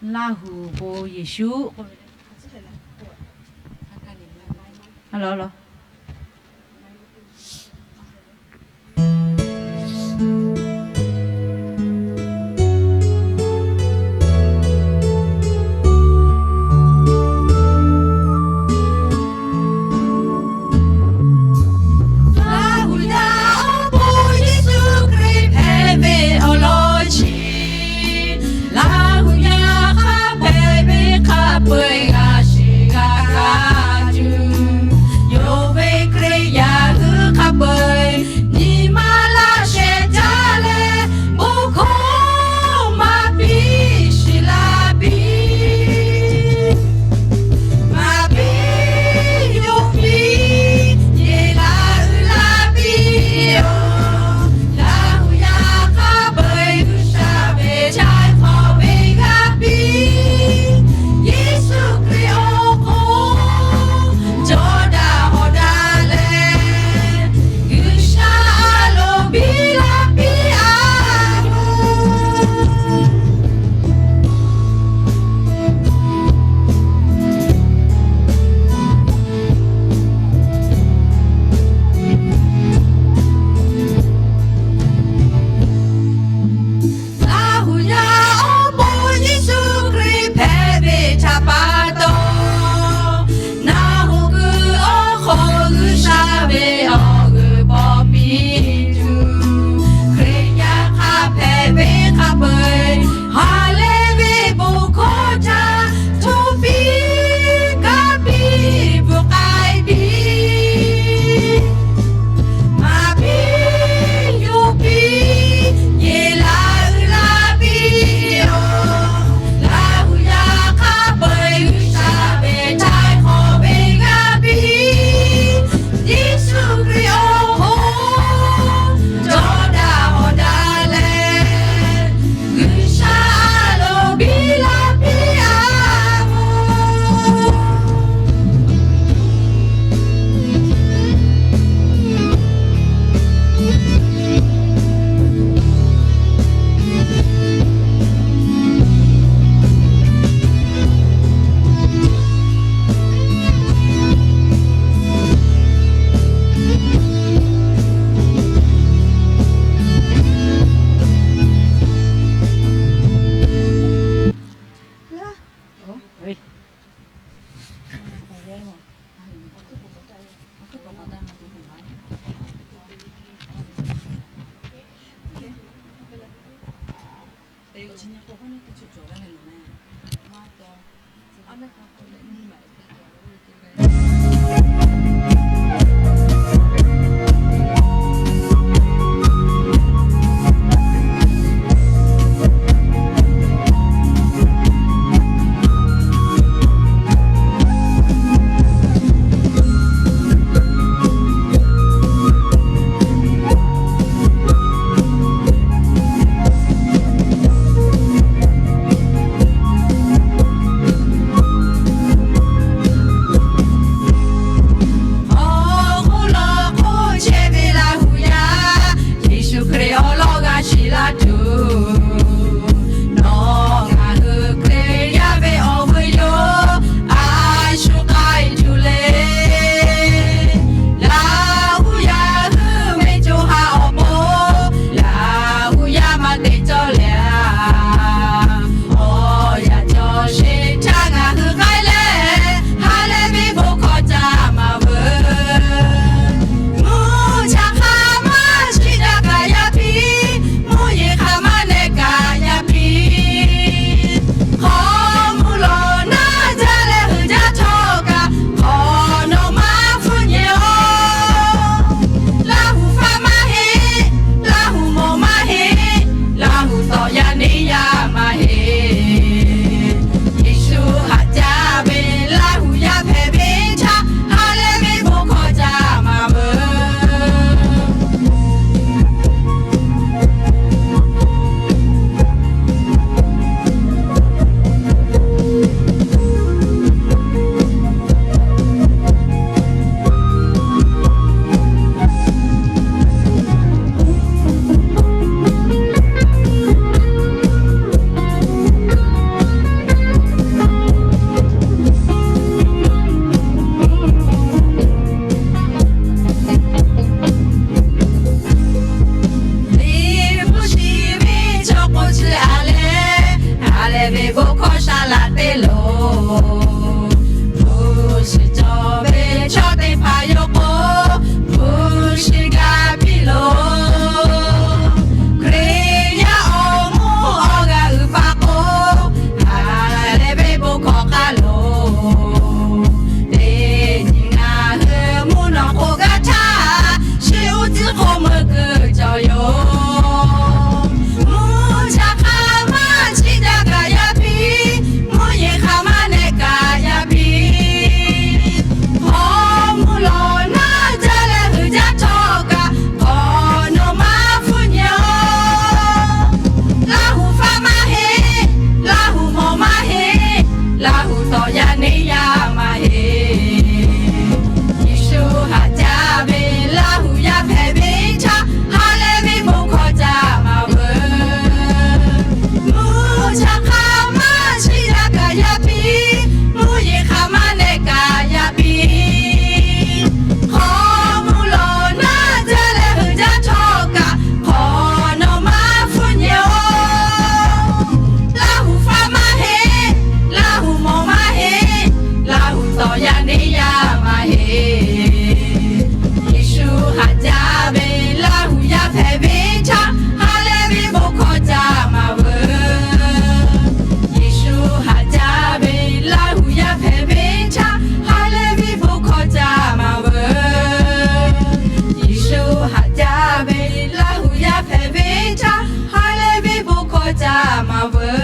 Laˇ huˍ bon Yeˍsuˆ. Laˇ huˍ yaˇ awˬ pon Yeˍsuˆ Hkriꞈ hpehꞈ ve awˬ lawn chi, Laˇ huˍ yaˇ hk'a hpehꞈ ve hk'a peu-eˬ g'a shiˍ g'a kaˇ tuˬ yoˬ. Saˍ laꞈ te loˬ, hpu shiˍ cawˬ ve chaw teˇ hpaˍ yawˇ k'o, hpu shiˍ gaˇ piˇ loˬ. Hkriꞈ yaˇ awˬ moˇ awˬ g'aˇ uiˍ pa k'o, ha leh ve bon hkawˇ k'aˇ loˬ. Teˇ nyi ngaˬ hui mvuhˇ naw k'o gaˇ htaˇ, chi uˉ tcuhˉ hk'oˆ meuˇ keu cawˬ yoˬ. Mvuhˇ cha hk'aˇ maˇ chiˇ jaˇ kaꞈ yaˇ piˇ, mvuhˇ yeˬ hk'aˇ maˇ nehˆ kaꞈ yaˇ piˇ. Hk'aw mvuhˇ lawˬ naˉ jaˇ leh hui jaˇ htawˇ kaꞈ, hk'awꞈ nawˬ maˇ hpfuhˇ nyi-oˬ. Laˇ huˍ faˆ maˇ heˆ, Laˇ huˍ mawˬ maˇ heˆ, Laˇ huˍ tawˍ yaˇ neˇ yaˇ maˇ heˆ. Yeˍsuˆ haꞈ jaˇ ve Laˇ huˍ yaˇ hpehꞈ ve htaˇ, ha leh ve bon hkawˇ caˇ maˍ veuˬ. Mvuhˇ cha hk'aˇ maˇ chiˇ jaˇ kaꞈ yaˇ piˇ, mvuhˇ yeˬ hk'aˇ maˇ nehˆ kaꞈ yaˇ piˇ. Hk'aw mvuhˇ lawˬ naˉ jaˇ leh hui jaˇ htawˇ kaꞈ, hk'awꞈ nawˬ maˇ hpfuhˇ nyi-oˬ. Laˇ huˍ faˆ maˇ heˆ, Laˇ huˍ mawˬ maˇ heˆ, Laˇ huˍ tawˍ yaˇ neˇ yaˇ maˇ heˆ. Yeˍsuˆ haꞈ jaˇ ve Laˇ huˍ yaˇ hpehꞈ ve htaˇ, ha leh ve bon hkawˇ caˇ maˍ veuˬ. Yeˍsuˆ haꞈ jaˇ ve Laˇ huˍ yaˇ hpehꞈ ve htaˇ, ha leh ve bon hkawˇ caˇ maˍ veuˬ. Yeˍsuˆ haꞈ jaˇ ve Laˇ huˍ yaˇ hpehꞈ ve htaˇ, ha leh ve bon hkawˇ caˇ maˍ veuˬ.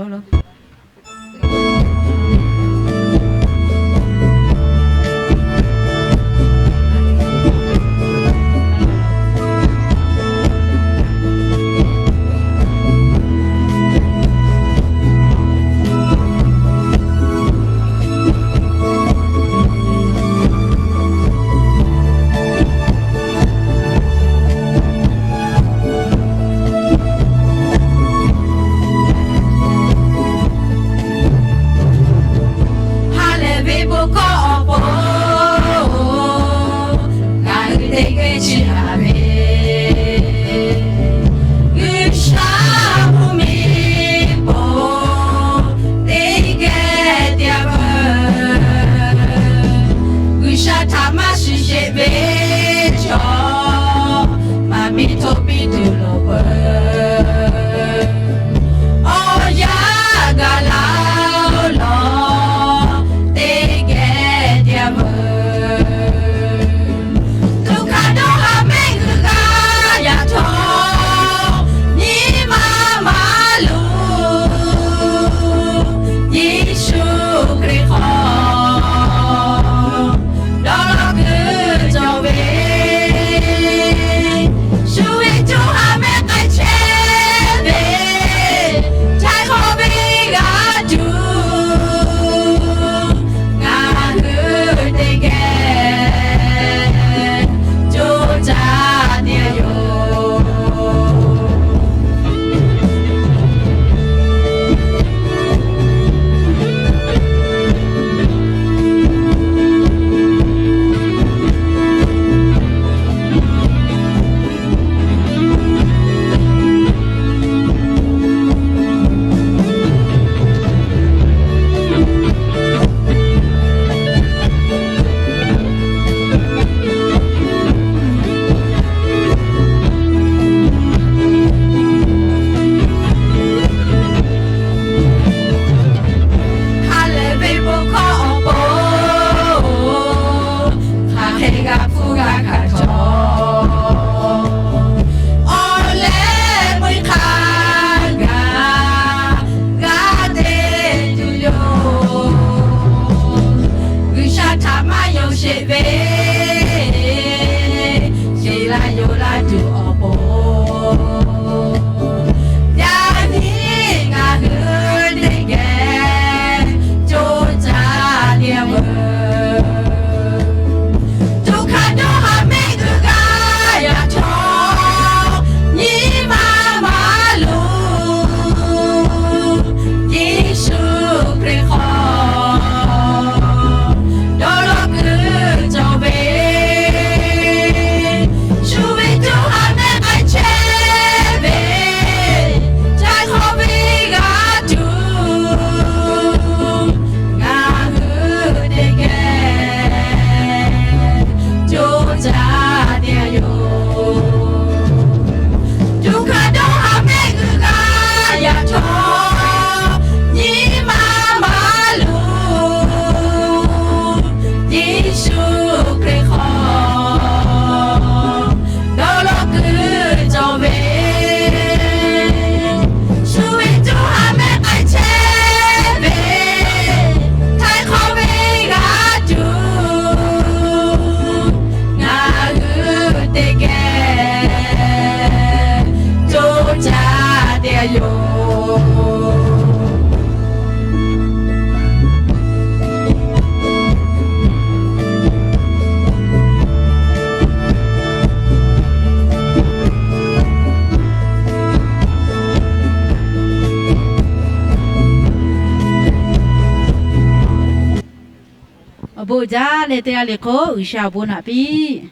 lo. Ha lehˬ ve bon hkawˇ awˬ pon ngaˬ hui teˇ geh chiˇ aꞈ ve, G'uiˬsha mvuhˇmiˬ po teˇ geh te a veuˬ. G'uiˬsha htaꞈ maˇ shiˍ sheˍ ve chaw, maˍ piˇ hto piˇ tuˬ lawˬ peuˬ. Awˬ yanˇ gaˬ la lawˬ, teˇ geh te a veuˬ. Tuꞈ hkanˍ dawˇ haˍ mehˆ g'uiˬ g'a yaꞈ htawˇ, nyi ma maˇ luˬ, Yeˍsuˆ Hkriꞈ hk'aw dawˇ law kuiˬ cawˬ ve, shu ve co ha mehˆ k'ai chehˇ ve, htaiˍ hk'awꞈ ve g'a tuˬ, ngaˬ hui teˇ geh co caˇ te yoˬ. Ha lehˬ ve bon hkawˇ awˬ pon hk'aˬ hk'e g'a hpuˇ g'a hkanˍ cawˬ. Awˬ leh mvuhˇ hk'a gaˬ g'a te tuˬ yoˬ. G'uiˬsha htaꞈ maˇ yonˍ sheˍ ve, sheˍ la yonˍ la tuˬ awˬ pon, yaꞈ nyi ngaˬ hui teˇ geh co caˇ te veuˬ. Tuꞈ hkanˍ dawˇ haˍ mehˆ g'uiˬ g'a yaꞈ htawˇ, nyi ma maˇ luˬ, Yeˍsuˆ Hkriꞈ hk'aw dawˇ law kuiˬ cawˬ ve, shu ve co ha mehˆ k'ai chehˇ ve, htaiˍ hk'awꞈ ve g'a tuˬ, ngaˬ hui teˇ geh co caˇ te yoˬ. Tuꞈ hkanˍ dawˇ haˍ mehˆ g'uiˬ g'a yaꞈ htawˇ, nyi ma maˇ luˬ, Yeˍsuˆ Hkriꞈ hk'aw dawˇ law kuiˬ cawˬ ve, shu ve co ha mehˆ k'ai chehˇ ve, htaiˍ hk'awꞈ ve g'a tuˬ, ngaˬ hui teˇ geh co caˇ te yoˬ. Awˬ bon jaˇ leh teˇ g'aˇ le k'o, G'uiˬsha awˬ bon naꞈ piˇ.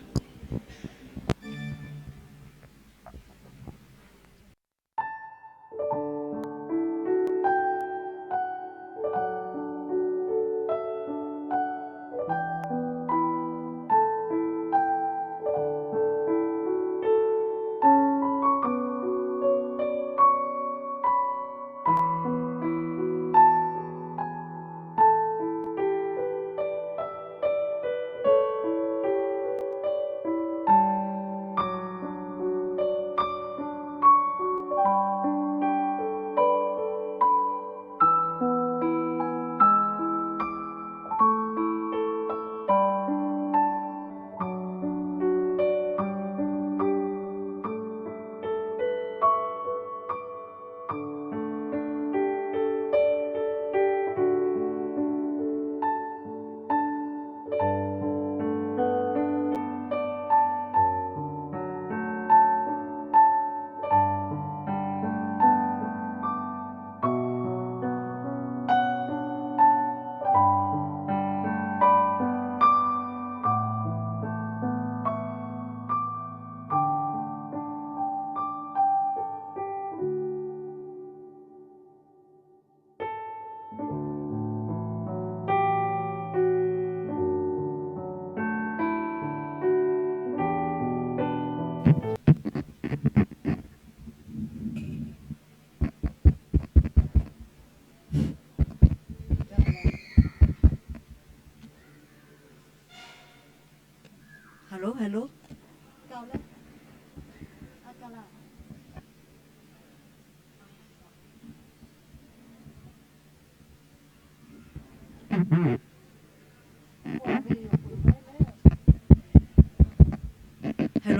Hello,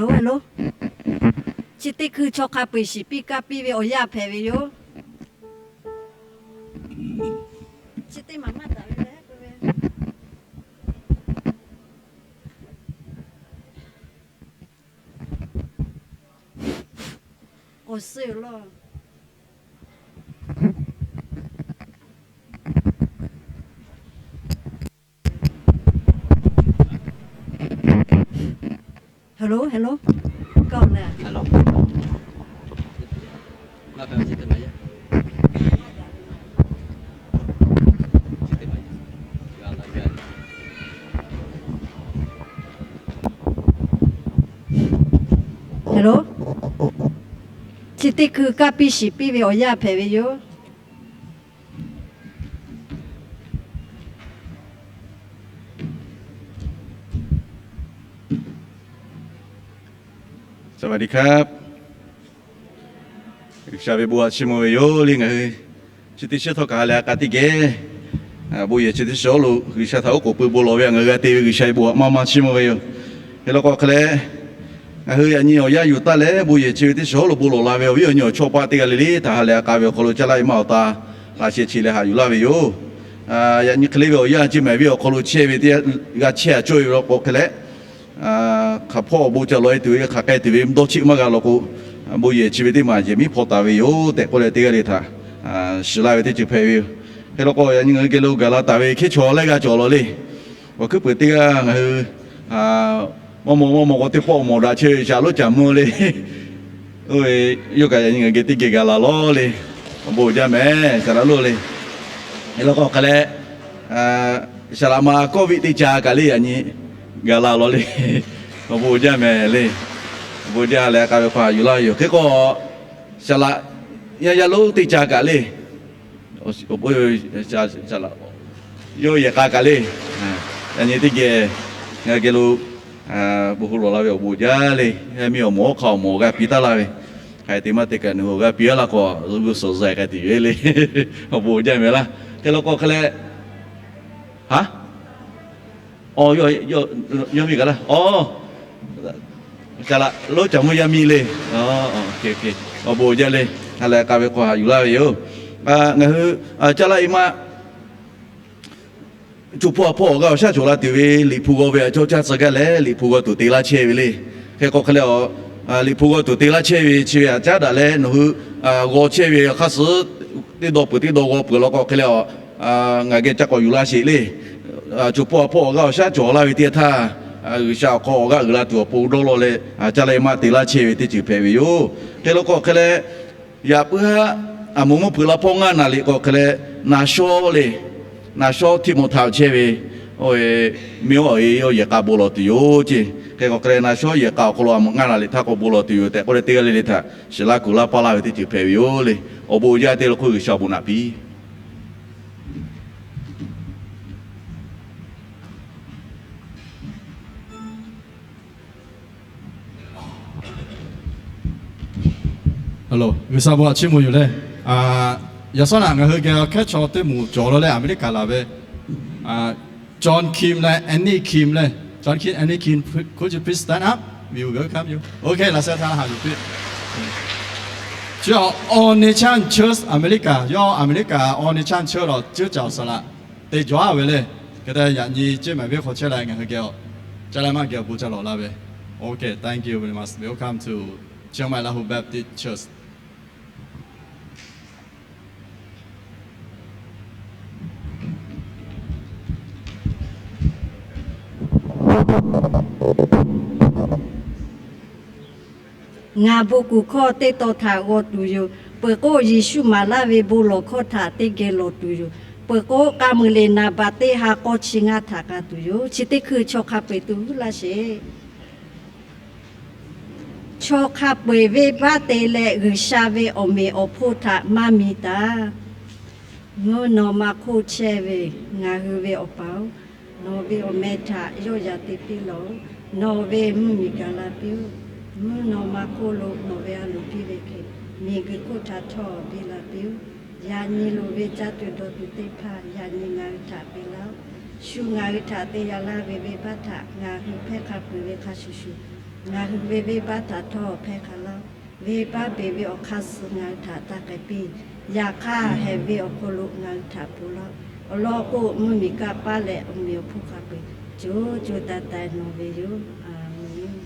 hello. Chi teˇ hkui chaw hk'a peu-eˬ shiˍ piˇ kaˇ piˇ ve awˬ yanˇ hpehꞈ ve yoˬ. Chi teˇ maˬ maˇ taˍ ve leh k'oˆ ve, k'awꞈ suh laˇ. Hello, hello. Kaˇ leh, hello. Chi teˇ hkui kaˇ piˇ shiˍ piˇ ve awˬ yanˇ hpehꞈ ve yoˬ. สวัสดีครับ G'uiˬsha ve bon htaꞈ chiˇ mvuh ve yoˬ le. Ngaˬ hui chi teˇ shiˉ htawˇ kaꞈ ha lehˬ a k'a teˇ geh bon yehˬ chi teˇ shiˉ awˉ lo G'uiˬsha htaꞈ oˉ k'oˍ pui bon lawˬ ve htaꞈ ngaˬ hui g'a te ve G'uiˬsha ve bon htaꞈ maˇ maˇ chiˇ mvuh ve yoˬ. Hk'e law k'o hk'e leh, ngaˬ hui yaꞈ nyi awˬ yanˇ yuˬ taˇ leh bon yehˬ chi ve teˇ shiˉ awˉ lo bon lawˬ la ve awˬ viˉ awˬ nyi awˬ chawˇ paˆ teˇ g'aˇ le le htaꞈ ha lehˬ a k'a ve awˬ hk'aw lo caˇ laˇ ve maˇ awˬ ta laꞈ sheh chi leh haꞈ yuˬ laˇ ve yoˬ. Yaꞈ nyi hk'e le ve awˬ yanˇ chi maˬ ve awˬ hk'aw lo chehˇ ve teˇ g'aˇ chehˇ a cawˇ ve law k'o hk'e leh, hk'aˬ hpawˇ awˬ bon ca lawˬ e tuˬ ve hk'aˬ k'ai tuˬ ve dawˇ cheˆ maˇ g'a law k'o, bon yehˬ chi ve teˇ maˬ yehˬ miˉ hpaw taˍ ve yoˬ tehꞈ k'oˆ leh teˇ g'aˇ le htaꞈ shiˍ laˇ ve teˇ ceuˬ hpehꞈ ve yoˬ. Hk'e law k'o yaꞈ nyi ngaˬ hui geh lo gaˬ la taˍ ve hkehˉ chaw laiˉ g'aˇ cawˬ lawˬ le. Awˬ hkuiˉ peuˬ teˇ g'aˇ ngaˬ hui maˇ maw maˇ maw k'o teˇ pawˆ mawˬ daꞈ chehˇ ve shaˍ lonˉ caˬ mvuh le. Oˇ ve yawˇ kaꞈ yaꞈ nyi ngaˬ geh teˇ geh gaˬ la lawˬ le. Awˬ bon jaˇ mehˍ shaˍ laꞈ lonˉ le. Hk'e law k'o hk'e leh, shaˍ laꞈ ma kawˇ viˆ teˇ ca kaꞈ le yaꞈ nyi gaˬ la lawˬ le. Awˬ bon jaˇ mehˍ le. Awˬ bon jaˇ leh k'a ve hk'aw yuˬ laˇ ve yoˬ. Hk'e k'o, shaˍ laꞈ yaˇ yaˇ lonˉ teˇ ca kaꞈ le, yawˇ yehˬ k'a kaꞈ le, yaꞈ nyi teˇ geh ngaˬ geh lo bon hui lawˬ la ve awˬ bon jaˇ le. Yaˇ miˇ awˬ moˍ awˬ hk'aw awˬ moˍ awˬ g'aˇ piˇ taˉ laˇ ve, hk'a te maˇ te kaꞈ nawˬ hui awˬ g'aˇ piˇ laˇ k'o, g'uˇ suhˍ zaiˬ k'a tuˬ yoˬ le. Awˬ bon jaˇ mehˍ laˇ. Hk'e law k'o hk'e leh, ha, yaˇ miˇ kaꞈ laˇ, shaˍ laꞈ lonˉ caˬ mvuh yaˇ miˇ le. Awˬ bon jaˇ le. Ha lehˬ k'a ve hk'aw haꞈ yuˬ laˇ ve yoˬ. Ngaˬ hui caˇ laˇ e maˇ co hpawˇ a hpawˇ awˬ g'aˇ awˬ shaˉ cawˬ la tuˬ ve Liꞈ hpu g'aw ve a cawˇ caˇ tcuh gaˇ leh Liꞈ hpu g'aw tuˬ te laˇ chehˇ ve le. Hk'e k'o hk'e leh, Liꞈ hpu g'aw tuˬ te laˇ chehˇ ve chi ve htaꞈ caˉ daꞈ leh nawˬ hui g'aw chehˇ ve hk'aˇ suh teˇ dawˇ peuˬ teˇ dawˇ g'aw peuˬ law k'o hk'e leh, ngaˬ geh ca k'awꞈ yuˬ laˇ sheˍ le. Co hpawˇ a hpawˇ awˬ g'aˇ awˬ shaˉ cawˬ laˇ ve teˇ yanˇ htaˇ, G'uiˬsha awˬ hk'aw awˬ g'aˇ uiˍ la tuˬ awˬ pon dawˇ law leh caˇ laˇ e maˇ te laˇ chehˇ ve teˇ ceuˬ hpehꞈ ve yoˬ. Hk'e law k'o hk'e leh, yaꞈ puiˉ haˉ aˬ moˍ mvuhˇ hpeuꞈ la hpawˇ ngaˇ naˍ liꞈ k'o hk'e leh, naˍ shawˉ le, naˍ shawˉ Tiˆmoˍhtaˍ chehˇ ve, oˇ ve miˇ oˇ a e yawˇ yehˬ k'a bon lawˬ tuˬ yoˬ ceˇ. Hk'e k'o hk'e leh naˍ shawˉ yehˬ k'a awˬ hk'aw lo aˬ moˍ ngaˇ naˍ liꞈ htaˇ k'awꞈ bon lawˬ tuˬ yoˬ tehꞈ k'oˆ leh teˇ g'aˇ le le htaꞈ shiˍ laˇ kuˬ laˇ paˇ laˇ ve teˇ ceuˬ hpehꞈ ve yoˬ le. Awˬ bon jaˇ te law k'o G'uiˬsha awˬ bon naꞈ piˇ. Hello, G'uiˬsha bon htaꞈ chiˇ mvuh yoˬ le. Yaꞈ shawˉ naꞈ ngaˬ hui geh hkehˉ chaw teˇ moˍ cawˬ law leh America laˬ ve, John Kim leh Annie Kim leh, John Kim, Annie Kim, could you please stand up? We will welcome you. Okay, laꞈ sheh htaꞈ haꞈ yuˬ piˇ. Chi All Nation Church America, yawˇ America All Nation Church lawˬ cuˉ caˬ awˬ saˍ laꞈ te jawˬ a ve le. Hk'e te yaꞈ nyi ceˇ maˬ venˇ hk'aw chehˇ leh ngaˬ hui geh awˬ caˇ laˇ maˇ geh awˬ bon ca lawˬ laˇ ve. Okay, thank you very much. Welcome to Chiang Mai Lahu Baptist Church. Ngaˬ bon kuˬ hkawˇ teˇ tawn htaꞈ g'aw tuˬ yoˬ. Peuˬ k'o, Yeˍsuˆ maˍ laˇ ve bon lawˬ hkawˇ htaꞈ teˇ geh lawˬ tuˬ yoˬ. Peuˬ k'o, k'a muiˬ leˬ naˍ baꞈ teˇ ha k'awˇ chi ngaˇ htaꞈ k'a tuˬ yoˬ. Chi teˇ hkui chaw hk'a peu-eˬ tuˬ huˉ laˇ sheˍ. Chaw hk'a peu-eˬ venˇbaˆ te leh G'uiˬsha ve awˬ meꞈ awˬ hponˇ htaꞈ maˇ mi taˍ. Mvuhˇ naw ma hk'oˆ chehˇ ve ngaˬ hui ve Awˬ pa-oˬ, nawˬ ve awˬ meh htaꞈ yawˆ yan te piˇ lawˬ. Nawˬ ve mvuhˇ miˬ gaˬ la piˇ-oˆ. Mvuhˇ naw ma hk'oˆ lo nawˬ ve a loˍ piˇ ve hk'e, miˬguiˬ hk'oˆ htaꞈ htawˇ biˇ la piˇ-oˆ. Yaꞈ nyi loˍ ve caˇ tuˬ dawˬ tuˬ teˇ hpaˍ yaꞈ nyi ngaˬ hui htaꞈ piˇ laˇ-oˆ. Shu ngaˬ hui htaꞈ te yaꞈ laˇ ve venˇbaˆ htaꞈ ngaˬ hui hpehˇ hk'a peuˬ ve hk'a shuˍ shuˍ, ngaˬ hui ve venˇbaˆ htaꞈ htawˇ hpehˇ hk'a laˇ-oˆ. Venˇbaˆ peꞈ ve awˬ hk'aˇ suh ngaˬ hui htaꞈ taˇ k'ai piˇ. Yaꞈ hk'aˇ, hehˍ ve awˬ hk'aw lo ngaˬ hui htaꞈ ponˬ laˇ-oˆ. Awˬ lawn k'o, mvuhˇmiˬ kanˇ paˆ leh awˬ meꞈ awˬ hponˇ hk'a peuˬ co co taiˍ taiˍ nawˬ ve yoˬ. A menˍ.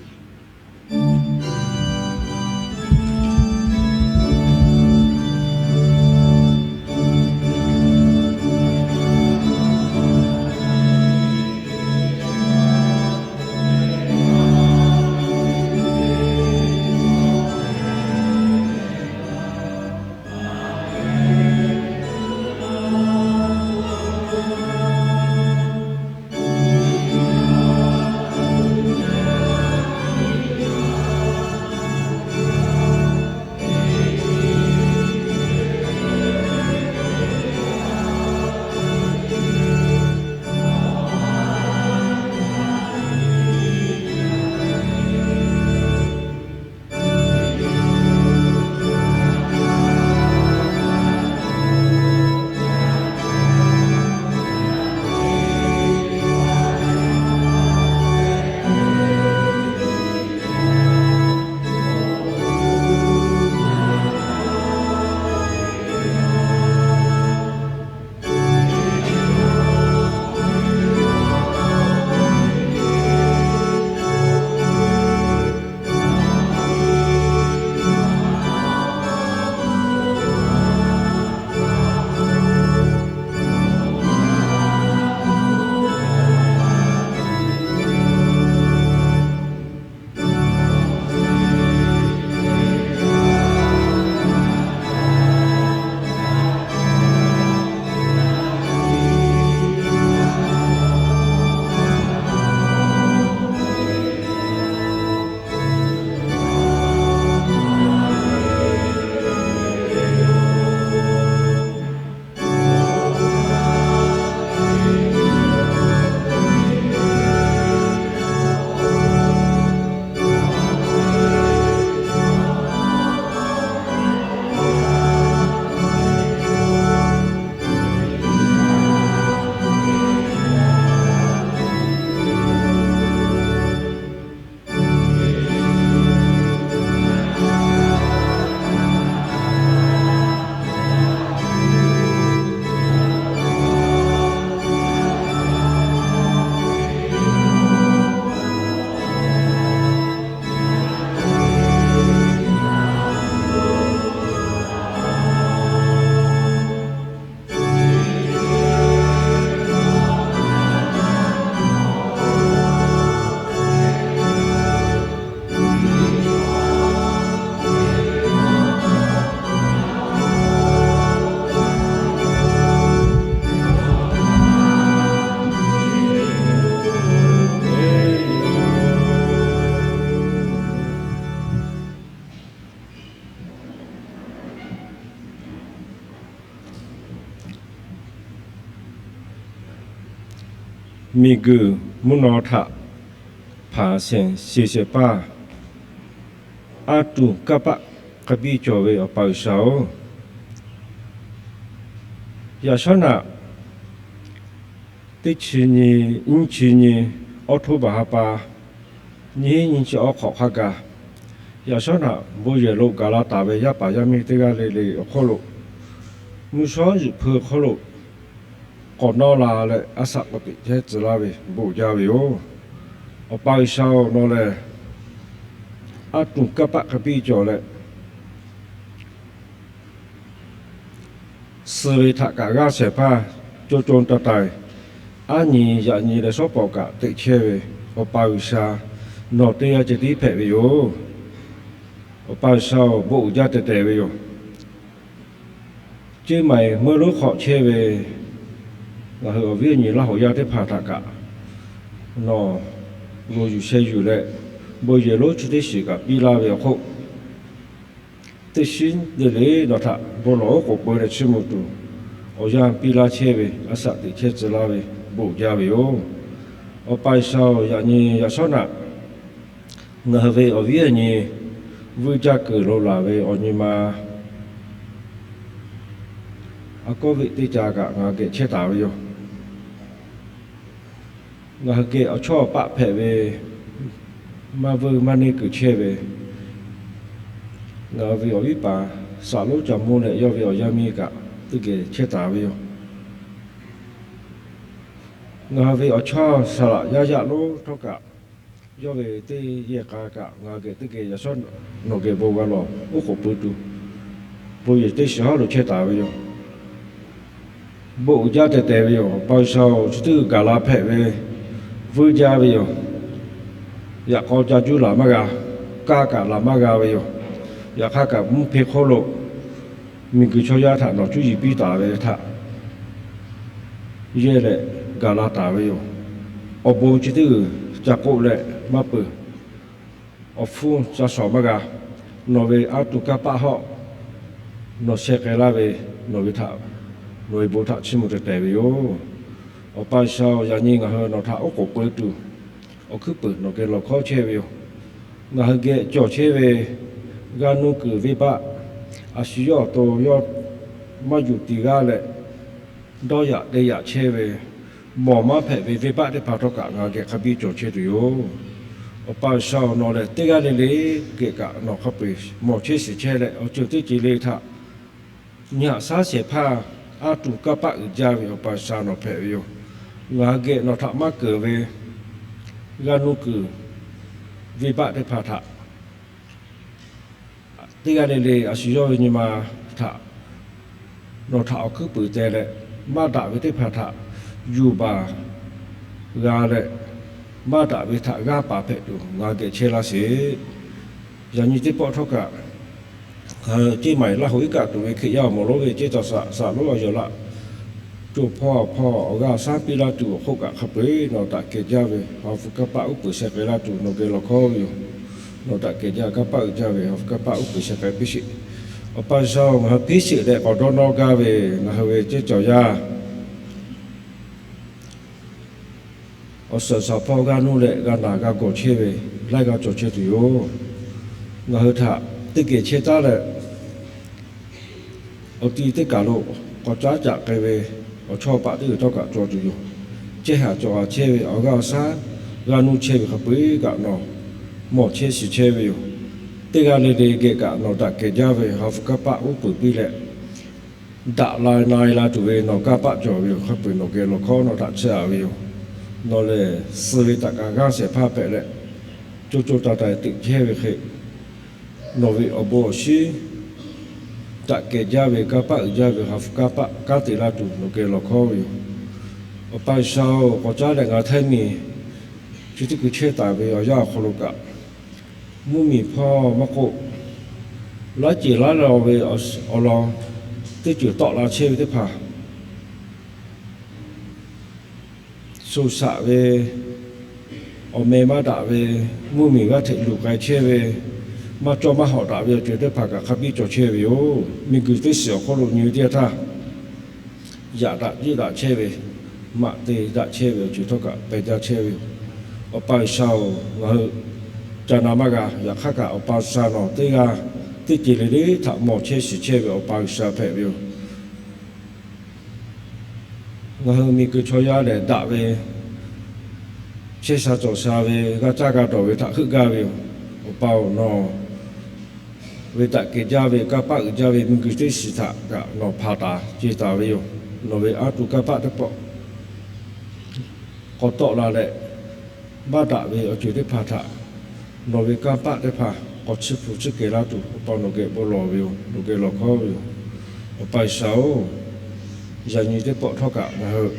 Miˬguiˬ mvuhˇ naw htaꞈ hpanˍ shehˍ shehˍ paˇ, aˉ tuˬ kanˇ paˆ hk'a biˇ cawˬ ve Awˬ pa G'uiˬsha-oˬ, yaꞈ shawˉ naꞈ teˇ chi nyi, nyiˇ chi nyi, awˉ htoˇ baˬ ha pa nyiˇ nyiˇ chi awˉ hk'awꞈ hk'a gaˬ, yaꞈ shawˉ naꞈ bon yehˬ lo gaˬ la taˍ ve yaˇ paˍ yaˇ miˇ teˇ g'aˇ le le awˬ hk'oˆ lo, mvuhˇ shawˉ yuˬ hpui hk'oˆ lo k'awꞈ nawˇ la leh, a shaꞈ k'awꞈ teꞈ chehˇ tcuh laˇ ve bon jaˇ ve yoˬ. Awˬ pa G'uiˬsha-oˬ, nawˬ lehˬ aˉ tuˬ kanˇ paˆ hk'a biˇ cawˬ leh, suh ve htaꞈ kaꞈ g'aˇ shehˍ hpaˇ co co taiˍ taiˍ, aˉ nyi yaꞈ nyi leh shawˉ pawˍ kaꞈ teꞈ chehˇ ve Awˬ pa G'uiˬsha, nawˬ teˇ g'aˇ ceh tiˉ hpehꞈ ve yoˬ. Awˬ pa G'uiˬsha-oˬ, bon uiˍ jaˇ teh teh ve yoˬ. Ceˇ maiˍ meuˇ lonˉ hk'aw chehˇ ve ngaˬ hui awˬ viˉ awˬ nyi Laˇ huˍ yaˇ teˇ hpaˍ htaꞈ kaꞈ nawˬ loˍ yuˬ sheh yuˬ leh, bon yehˬ lonˉ chi teˇ shiˍ kaꞈ piˇ laˇ ve awˬ hk'oˆ, teˇ shiˉ le le nawˬ htaꞈ bon lawˬ oˉ k'oˍ pui leh chiˇ mvuh tuˬ awˬ yanˇ piˇ laˇ chehˇ ve, a shaꞈ teꞈ chehˇ tcuh laˇ ve bon jaˇ ve yoˬ. Awˬ pa G'uiˬsha-oˬ, yaꞈ nyi yaꞈ shawˉ naꞈ ngaˬ hui ve awˬ viˉ awˬ nyi vuiˇ jaˇ kuiˬ lo laˬ ve awˬ nyi ma A kawˇ ve teˇ ca kaꞈ ngaˬ geh chehˇ taˍ ve yoˬ. Ngaˬ hui geh awˬ chawˇ awˬ paˆ hpehꞈ ve, maˇ vuiˇ maˇ neˇ kuiˬ chehˇ ve, ngaˬ hui ve awˬ viˉ paˍ Saˍ lonˉ Caˬ Monˇ leh yawˇ ve awˬ yaˇ miˇ kaꞈ teˇ geh chehˇ taˍ ve yoˬ. Ngaˬ hui ve awˬ chawˇ saˍ laꞈ yaˇ yaꞈ lonˉ htawˇ kaꞈ, yawˇ ve teˇ yehˬ k'a kaꞈ ngaˬ hui geh teˇ geh yaꞈ shawˉ nawˬ geh bon g'a lawˬ oˉ k'oˍ pui tuˬ, bon yehˬ teˇ shiˍ hawˉ lo chehˇ taˍ ve yoˬ. Bon uiˍ jaˇ tehˬ tehˬ ve yoˬ. Awˬ pa G'uiˬsha-oˬ, chi teˇ g'uiˬ gaˬ la hpehꞈ ve, vuiˇ jaˇ ve yoˬ. Yaꞈ k'aw ca juˇ laˬ maˇ g'a, kaˇ kaꞈ laˬ maˇ g'a ve yoˬ. Yaꞈ hk'aˇ kaꞈ mvuhˇ hpe hk'oˆ lo miˬguiˬ chaw yaˇ htaꞈ nawˬ cuˇ yiˍ piˇ taˍ ve htaꞈ yehˇ leh gaˬ la taˍ ve yoˬ. Awˬ bon chi teˇ g'uiˬ ca k'oˆ leh maˇ peuˬ. Awˬ hpfuhˇ ca shawˍ maˇ g'a. Nawˬ ve aˉ tuˬ kanˇ paˆ hawˉ nawˬ sheh k'ai laˇ ve, nawˬ ve htaꞈ, nawˬ ve bon htaꞈ chiˇ mvuh tehˬ tehˬ ve yoˬ. Awˬ pa G'uiˬsha-oˬ, yaꞈ nyi ngaˬ hui nawˬ htaꞈ oˉ k'oˍ pui tuˬ, awˬ hkuiˉ puiˍ nawˬ geh lawˬ hkawˉ chehˇ ve yoˬ. Ngaˬ hui geh cawˬ chehˇ ve g'aˇ nuˇ kuiˬ venˇbaˆ, a shu yawˇ awˬ to yawˇ maˇ yuˬ tiˍ g'aˇ leh dawˇ yaꞈ te yaꞈ chehˇ ve, mawˬ maˇ hpehꞈ ve venˇbaˆ teˇ hpaˍ htawˇ kaꞈ ngaˬ hui geh hk'a biˇ cawˬ chehˇ tuˬ yoˬ. Awˬ pa G'uiˬsha-oˬ, nawˬ lehˬ teˇ g'aˇ le le geh kaꞈ nawˬ hk'a peu-eˬ mawˬ chehˇ shiˍ chehˇ leh, awˬ ceuˬ teˇ ceuˬ le htaꞈ nyi haꞈ shaˉ shehˍ hpaˇ aˉ tuˬ kanˇ paˆ uiˍ jaˇ ve Awˬ pa G'uiˬsha nawˬ hpehꞈ ve yoˬ. Ngaˬ hui geh nawˬ htaꞈ maˇ keunˍ ve g'aˇ nuˇ kuiˬ venˇbaˆ teˇ hpaˍ htaꞈ teˇ g'aˇ le le a shu yawˇ ve nyi ma htaꞈ nawˬ htaꞈ awˬ hkuiˉ puiˍ te leh, maˇ daꞈ ve teˇ hpaˍ htaꞈ yuˬ baˬ g'a leh, maˇ daꞈ ve htaꞈ g'aˇ paˍ hpehꞈ tuˬ ngaˬ hui geh chehˇ laˇ sheˍ. Yaꞈ nyi teˇ pawˆ htawˇ kaꞈ, ngaˬ hui ceˇ maiˍ laˇ hoꞈ iˉ kaˆ tuˬ ve Hkriꞈ yaˇ awˬ moˍ lonˉ ve ceˇ taw saꞈ saꞈ lonˉ a yawˬ laꞈ co hpawˇ hpawˇ awˬ g'aˇ awˬ shaˉ piˇ laˇ tuˬ awˬ hk'oˆ kaꞈ hk'a peu-eˬ nawˬ daꞈ kehˬ jaˇ ve ha hpu kanˇ paˆ uˉ peunˍ sheh k'ai laˇ tuˬ nawˬ geh lawˬ hkawˉ ve yoˬ. Nawˬ daꞈ kehˬ jaˇ kanˇ paˆ uiˍ jaˇ ve ha hpu kanˇ paˆ uˉ peunˍ sheh k'ai piˇ sheˍ. Awˬ pa G'uiˬsha-oˬ, ngaˬ hui piˇ sheˍ leh k'awꞈ dawˇ nawˇ gaˇ ve ngaˬ hui ve ceˇ cawˬ yaˇ awˬ suhˍ shaˍ hpawˇ g'aˇ nuˇ leh g'a naˬ g'a gawˬ chehˇ ve laiˉ g'aˇ cawˬ chehˇ tuˬ yoˬ. Ngaˬ hui htaꞈ teˇ geh chehˇ taˉ leh, awˬ ti teˇ kaˬ lo k'awꞈ caˉ caꞈ k'ai ve awˬ chawˇ paˆ teˇ g'uiˬ htawˇ kaꞈ cawˬ tuˬ yoˬ. Chehˇ haꞈ cawˬ haꞈ chehˇ ve awˬ g'aˇ awˬ shaˉ g'aˇ nuˇ chehˇ ve hk'a peu-eˬ kaꞈ nawˬ mawˬ chehˇ shiˍ chehˇ ve yoˬ. Teˇ g'aˇ le le geh kaꞈ nawˬ daꞈ kehˬ jaˇ ve ha hpu kanˇ paˆ uˉ peunˍ piˇ leh, daꞈ la na-e la tuˬ ve nawˬ kanˇ paˆ cawˬ ve yoˬ. Hk'a peu-eˬ nawˬ geh lawˬ hkawˉ nawˬ htaꞈ chehˇ aꞈ ve yoˬ. Nawˬ lehˬ suh ve taꞈ kaꞈ g'aˇ shehˍ hpaˇ hpehꞈ leh, co co taiˍ taiˍ teꞈ chehˇ ve hk'e, nawˬ ve awˬ bon awˬ shinˉ daꞈ kehˬ jaˇ ve kanˇ paˆ uiˍ jaˇ ve ha hpu kanˇ paˆ kanˉ te laˇ tuˬ nawˬ geh lawˬ hkawˉ ve yoˬ. Awˬ pa G'uiˬsha-oˬ, k'awꞈ caˉ leh ngaˬ htaiˇ miˬ chi teˇ kuiˬ chehˇ taˍ ve awˬ yanˇ awˬ hk'aw lo kaꞈ, mvuhˇmiˬ hpawˇ maˇ k'oˆ, laiˉ ceuˬ laiˉ law ve awˬ lawn teˇ ceuˬ tawˆ la chehˇ ve teˇ hpaˍ, sho shaꞈ ve, awˬ meh maˇ daꞈ ve, mvuhˇmiˬ g'aˇ hteꞈ luˬ k'ai chehˇ ve, maˇ cawˇ maˇ hawꞈ daꞈ ve awˬ ceuˬ teˇ hpaˍ kaꞈ hk'a biˇ cawˬ chehˇ ve yoˬ. Miˬguiˬ teˇ shiˍ awˬ hk'oˆ lo nyi ve teˇ yanˇ htaˇ, yaꞈ daꞈ jiˆ daꞈ chehˇ ve, maꞈ te daꞈ chehˇ ve awˬ ceuˬ htawˇ kaꞈ pehˬ jaˇ chehˇ ve yoˬ. Awˬ pa G'uiˬsha-oˬ, ngaˬ hui ca na maˇ g'a. Yaꞈ hk'aˇ kaꞈ Awˬ pa G'uiˬsha nawˬ teˇ g'aˇ teˇ ceuˬ le le htaꞈ mawˬ chehˇ shiˍ chehˇ ve Awˬ pa G'uiˬsha hpehꞈ ve yoˬ. Ngaˬ hui miˬguiˬ chaw yaˇ lehˬ daꞈ ve, chehˇ sha cawˬ sha ve, g'a caˇ g'a dawˬ ve htaꞈ heuˆ gaˇ ve yoˬ. Awˬ pa-oˬ, nawˬ ve daꞈ kehˬ jaˇ ve kanˇ paˆ uiˍ jaˇ ve miˬguiˬ teˇ shiˍ htaꞈ kaꞈ nawˬ hpanˍ taˍ ce taˍ ve yoˬ. Nawˬ ve aˉ tuˬ kanˇ paˆ teˇ pawˆ k'awꞈ tawˆ la leh, maˇ daꞈ ve awˬ ceuˬ teˇ hpaˍ htaꞈ nawˬ ve kanˇ paˆ teˇ hpaˍ k'awꞈ chiˇ hpu chiˇ kehˬ laˇ tuˬ Awˬ pa nawˬ geh bon lawˬ ve yoˬ. Nawˬ geh lawˬ hkawˉ ve yoˬ. Awˬ pa G'uiˬsha-oˬ, yaꞈ nyi teˇ pawˆ htawˇ kaꞈ ngaˬ hui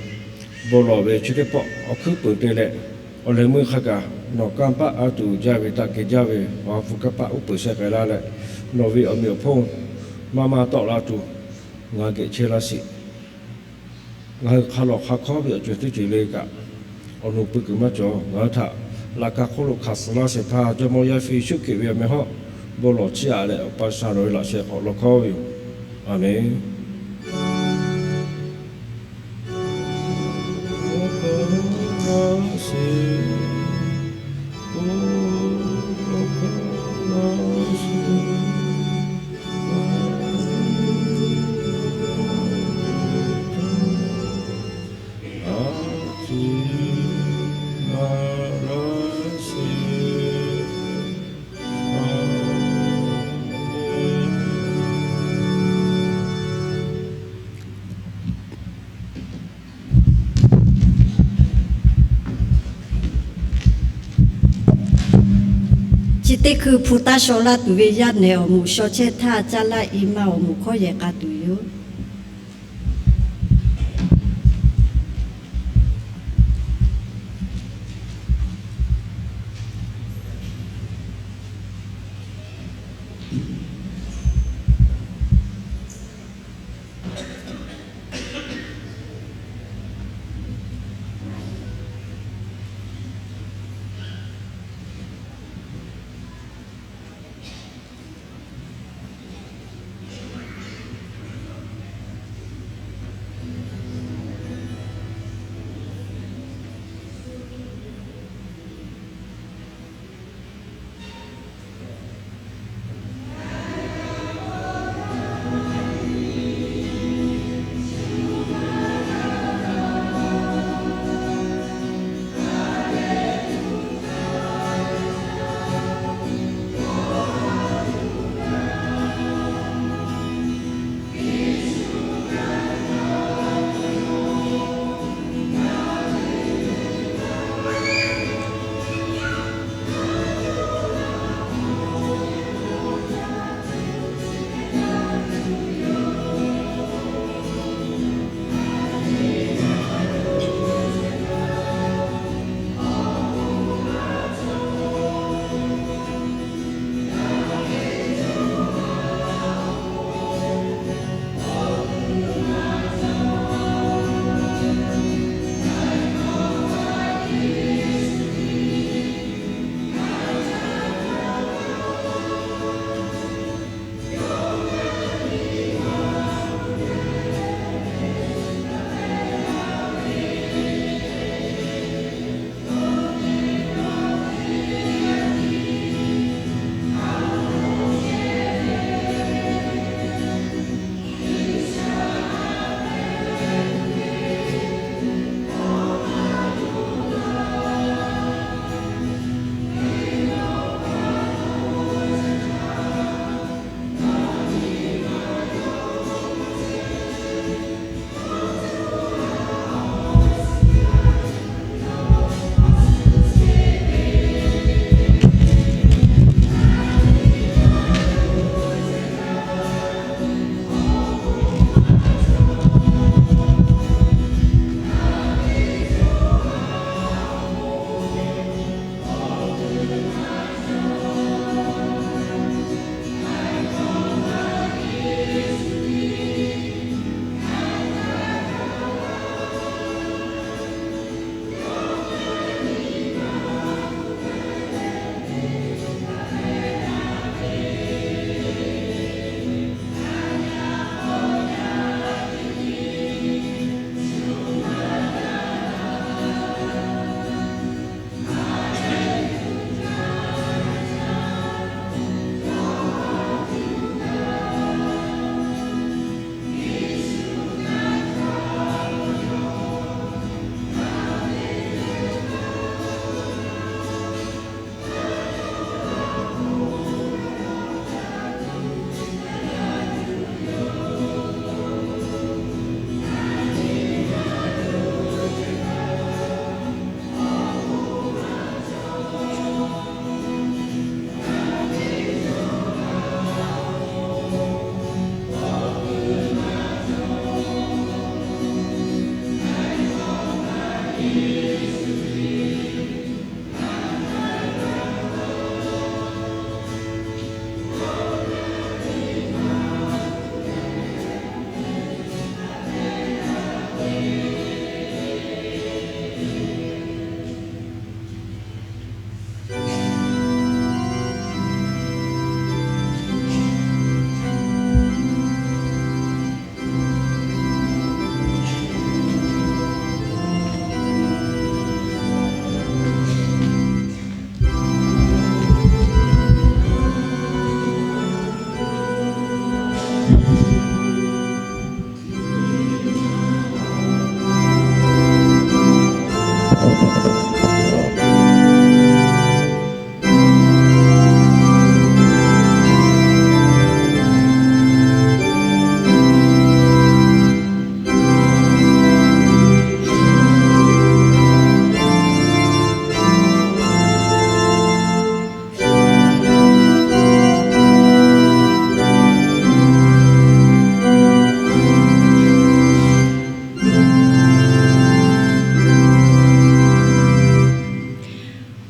bon lawˬ ve chi teˇ pawˆ awˬ hkuiˉ peunˍ te leh, awˬ lehˬ meuˇ hk'a gaˬ nawˬ kanˇ paˆ aˉ tuˬ jaˇ ve daꞈ kehˬ jaˇ ve awˬ ha hpu kanˇ paˆ uˉ peunˍ sheh k'ai laˇ leh, nawˬ ve awˬ meꞈ awˬ hponˇ maˇ maˇ tawˆ la tuˬ ngaˬ geh chehˇ laˇ sheˍ. Ngaˬ hui hk'a lawˬ hk'a hkawˉ ve awˬ ceuˬ teˇ ceuˬ le kaꞈ, awˬ nu pui kuiˬ maˇ cawˬ. Ngaˬ hui htaꞈ laꞈ ka hk'oˆ lo hk'aˬ suh laˇ shehˍ hpaˇ Jawˇmawˇ Yaˇ hpu Yeˍsuˆ Hkriꞈ ve awˬ meh hawˉ bon lawˬ chiˇ aꞈ leh, Awˬ pa G'uiˬsha nawˬ ve laꞈ sheh hk'awꞈ lawˬ hkawˉ ve yoˬ. Aˬmenˍ. Chi teˇ hkui hpu taˇ shaw laˇ tuˬ ve yaˇ nehˬ awˬ moˍ shaw chehˇ htaˇ, caˇ laˇ i maˇ awˬ moˍ hkawˉ yehˬ k'a tuˬ yoˬ.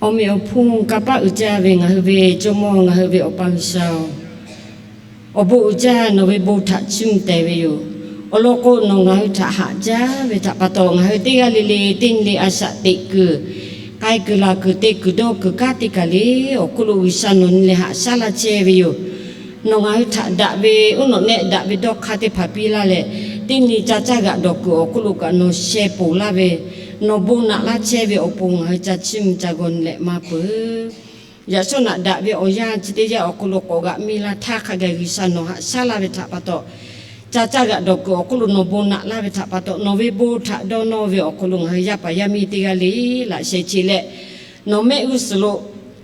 Awˬ meꞈ awˬ hponˇ kanˇ paˆ uiˍ jaˇ ve ngaˬ hui ve Jawˇmawˇ, ngaˬ hui ve Awˬ pa G'uiˬsha-oˬ, awˬ bon uiˍ jaˇ nawˬ ve bon htaꞈ chiˇ mvuh tehˬ ve yoˬ. Awˬ lawn k'o, nawˬ ngaˬ hui htaꞈ haꞈ jaˇ ve htaꞈ pa taw, ngaˬ hui teˇ g'aˇ le le teˇ nyi le a shaꞈ teꞈ kuiˬ, k'ai kuiˬ laˬ kuiˬ te kuiˬ dawˇ kuiˬ kanˉ teˇ kaˬ le awˬ hk'oˆ lo G'uiˬsha nawˬ nyi leh haꞈ shaˉ laˇ chehˇ ve yoˬ. Nawˬ ngaˬ hui htaꞈ daꞈ ve uˉ nawꞈ nehˆ daꞈ ve dawˇ hk'aˇ teˇ hpaˍ piˇ laˇ leh, teˇ nyi ca caˇ g'aꞈ dawˬ kuiˬ awˬ hk'oˆ lo kaꞈ nawˬ sheh ponˬ laˇ ve, nawˬ bon naꞈ laˇ chehˇ ve awˬ pon ngaˬ hui ca chiˇ mvuh ca g'aw nyi leh maˇ peuˬ. Yaꞈ shawˉ naꞈ daꞈ ve awˬ yanˇ chi teˇ yanˇ awˬ hk'aw lo k'awꞈ g'aꞈ miˇ laˇ htaˇ hk'a gaˬ G'uiˬsha nawˬ haꞈ shaˉ laˇ ve htaꞈ pa taw, ca caˇ g'aꞈ dawˬ kuiˬ awˬ hk'oˆ lo nawˬ bon naꞈ laˇ ve htaꞈ pa taw, nawˬ ve bon htaꞈ dawˇ nawˇ ve awˬ hk'aw lo ngaˬ hui yaˇ paˍ yaˇ miˇ teˇ g'aˇ le laꞈ sheh che leh, nawˬ mehˆ g'uˇ suhˍ lo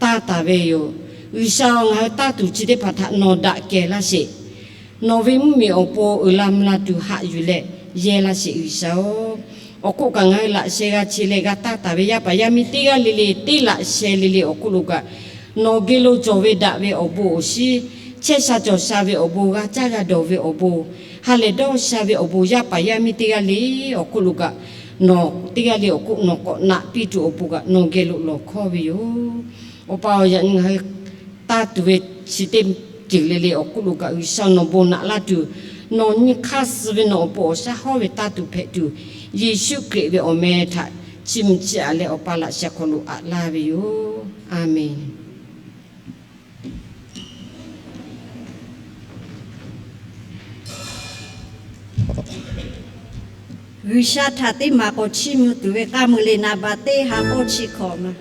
taˇ taˍ ve yoˬ. G'uiˬsha-oˬ, ngaˬ hui taˇ tuˬ chi teˇ hpaˍ htaꞈ nawˬ daꞈ kehˬ laˇ sheˍ. Nawˬ ve mvuhˇmiˬ awˬ pon uiˍ la mvuh la tuˬ haꞈ yuˬ leh yehˇ laˇ sheˍ G'uiˬsha-oˬ. Awˬ hk'oˆ kaꞈ ngaˬ hui laꞈ sheh g'a che leh g'a taˇ taˍ ve yaˇ paˍ yaˇ miˇ teˇ g'aˇ le le teˇ laꞈ sheh le le awˬ hk'oˆ lo kaꞈ, nawˬ geh lo cawˬ ve daꞈ ve awˬ bon awˬ shiˉ, chehˇ sha cawˬ sha ve awˬ bon, g'a caˇ g'a dawˬ ve awˬ bon, ha lehˬ dawˇ sha ve awˬ bon, yaˇ paˍ yaˇ miˇ teˇ g'aˇ le awˬ hk'oˆ lo kaꞈ, nawˬ teˇ g'aˇ le awˬ hk'oˆ nawˬ k'awꞈ naꞈ piˇ tuˬ awˬ pon kaꞈ nawˬ geh lo lawˬ hkawˇ ve yoˬ. Awˬ pa-oˬ, yaꞈ nyi ngaˬ hui taˇ tuˬ ve chi teˇ ceuˬ le le awˬ hk'oˆ lo kaꞈ G'uiˬsha nawˬ bon naꞈ laˇ tuˬ, nawˬ nyi hk'aˇ suh ve nawˬ awˬ pon awˬ shaˉ hawˉ ve taˇ tuˬ hpehꞈ tuˬ, Yeˍsuˆ Hkriꞈ ve awˬ meh htaꞈ chiˇ mvuh chiˇ aꞈ leh Awˬ pa laꞈ sheh hk'aw lo aꞈ laˇ ve yoˬ. A menˬ. G'uiˬsha htaꞈ teˇ maˍ k'awꞈ chiˇ mvuh tuˬ ve k'aˇ mui le naˍ baˬ teˇ ha k'awˇ chi hkawꞈ ma.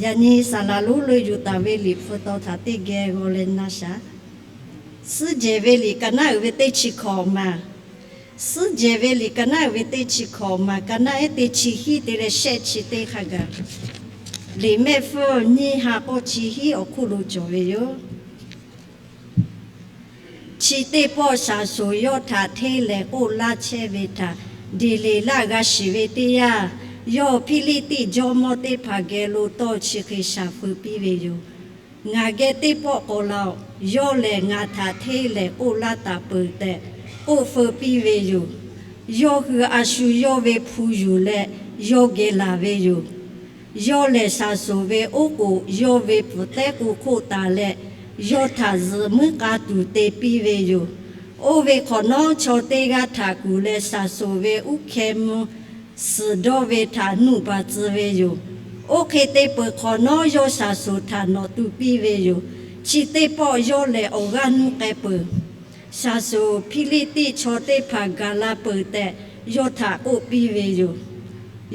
Yaꞈ nyi saˍ laˍ lonˉ lo yuˬ taˍ ve liꞈ hpu taw htaꞈ teˇ geh g'aw leh na shaˍ. Suhˉ jehˬ ve liꞈ ka naˉ uiˍ ve teˇ chi hkawꞈ maˬ. Suhˉ jehˬ ve liꞈ ka naˉ uiˍ ve teˇ chi hkawꞈ maˬ, ka naˉ ehˉ teˇ chi hiˉ te leh shehˆ chi teˇ hk'a gaˬ, liꞈ mehˆ hpfuhˇ nyiˇ ha k'awˇ chi hiˉ awˬ hk'oˆ lo cawˬ ve yoˬ. Chi teˇ pawˆ Saˍsonˍ yawˇ htaꞈ hteˇ lehˍ k'oˆ laˇ chehˇ ve htaꞈ Deˍleˍlaˆ g'a shiˍ ve teˇ yanˇ, yawˇ Hpiˇliˇtiˆ jawˇmawˇ teˇ hpaˍ geh lo tawˇ chi hk'e shaˍ feu piˇ ve yoˬ. Ngaˬ geh teˇ pawˆ k'awꞈ laˬ-oꞈ. Yawˇ lehˬ ngaˬ htaꞈ hteˇ lehˍ k'oˆ laˇ taˍ peuˬ tehꞈ k'oˆ feu piˇ ve yoˬ. Yawˇ hui a shu yawˇ ve hpu yuˬ leh yawˇ geh laˬ ve yoˬ. Yawˇ lehˬ Saˍsonˍ ve oˉ k'oˍ yawˇ ve pfuhˍ tehˉ k'u hk'oˆ taˍ leh, yawˇ htaꞈ zuhꞈ muiˉ k'a tuˬ te piˇ ve yoˬ. Oˇ ve hk'awꞈ nawˉ chaw teˇ g'aˇ htaꞈ kuˬ leh Saˍsonˍ ve uˉ hkeh mvuh suhˍ dawˇ ve htaꞈ nuˆ baˬ tcuh ve yoˬ. Oˇ hk'e te peuˬ hk'awꞈ nawˉ yawˇ Saˍsonˍ htaꞈ nawꞈ tu piˇ ve yoˬ. Chi teˇ pawˆ yawˇ lehˬ awˬ g'aˇ nuˇ k'ai peuˬ. Saˍsonˍ Hpiˇliˇtiˆ chaw teˇ hpaˍ gaˬ la peuˬ tehꞈ yawˇ htaꞈ k'oˆ piˇ ve yoˬ.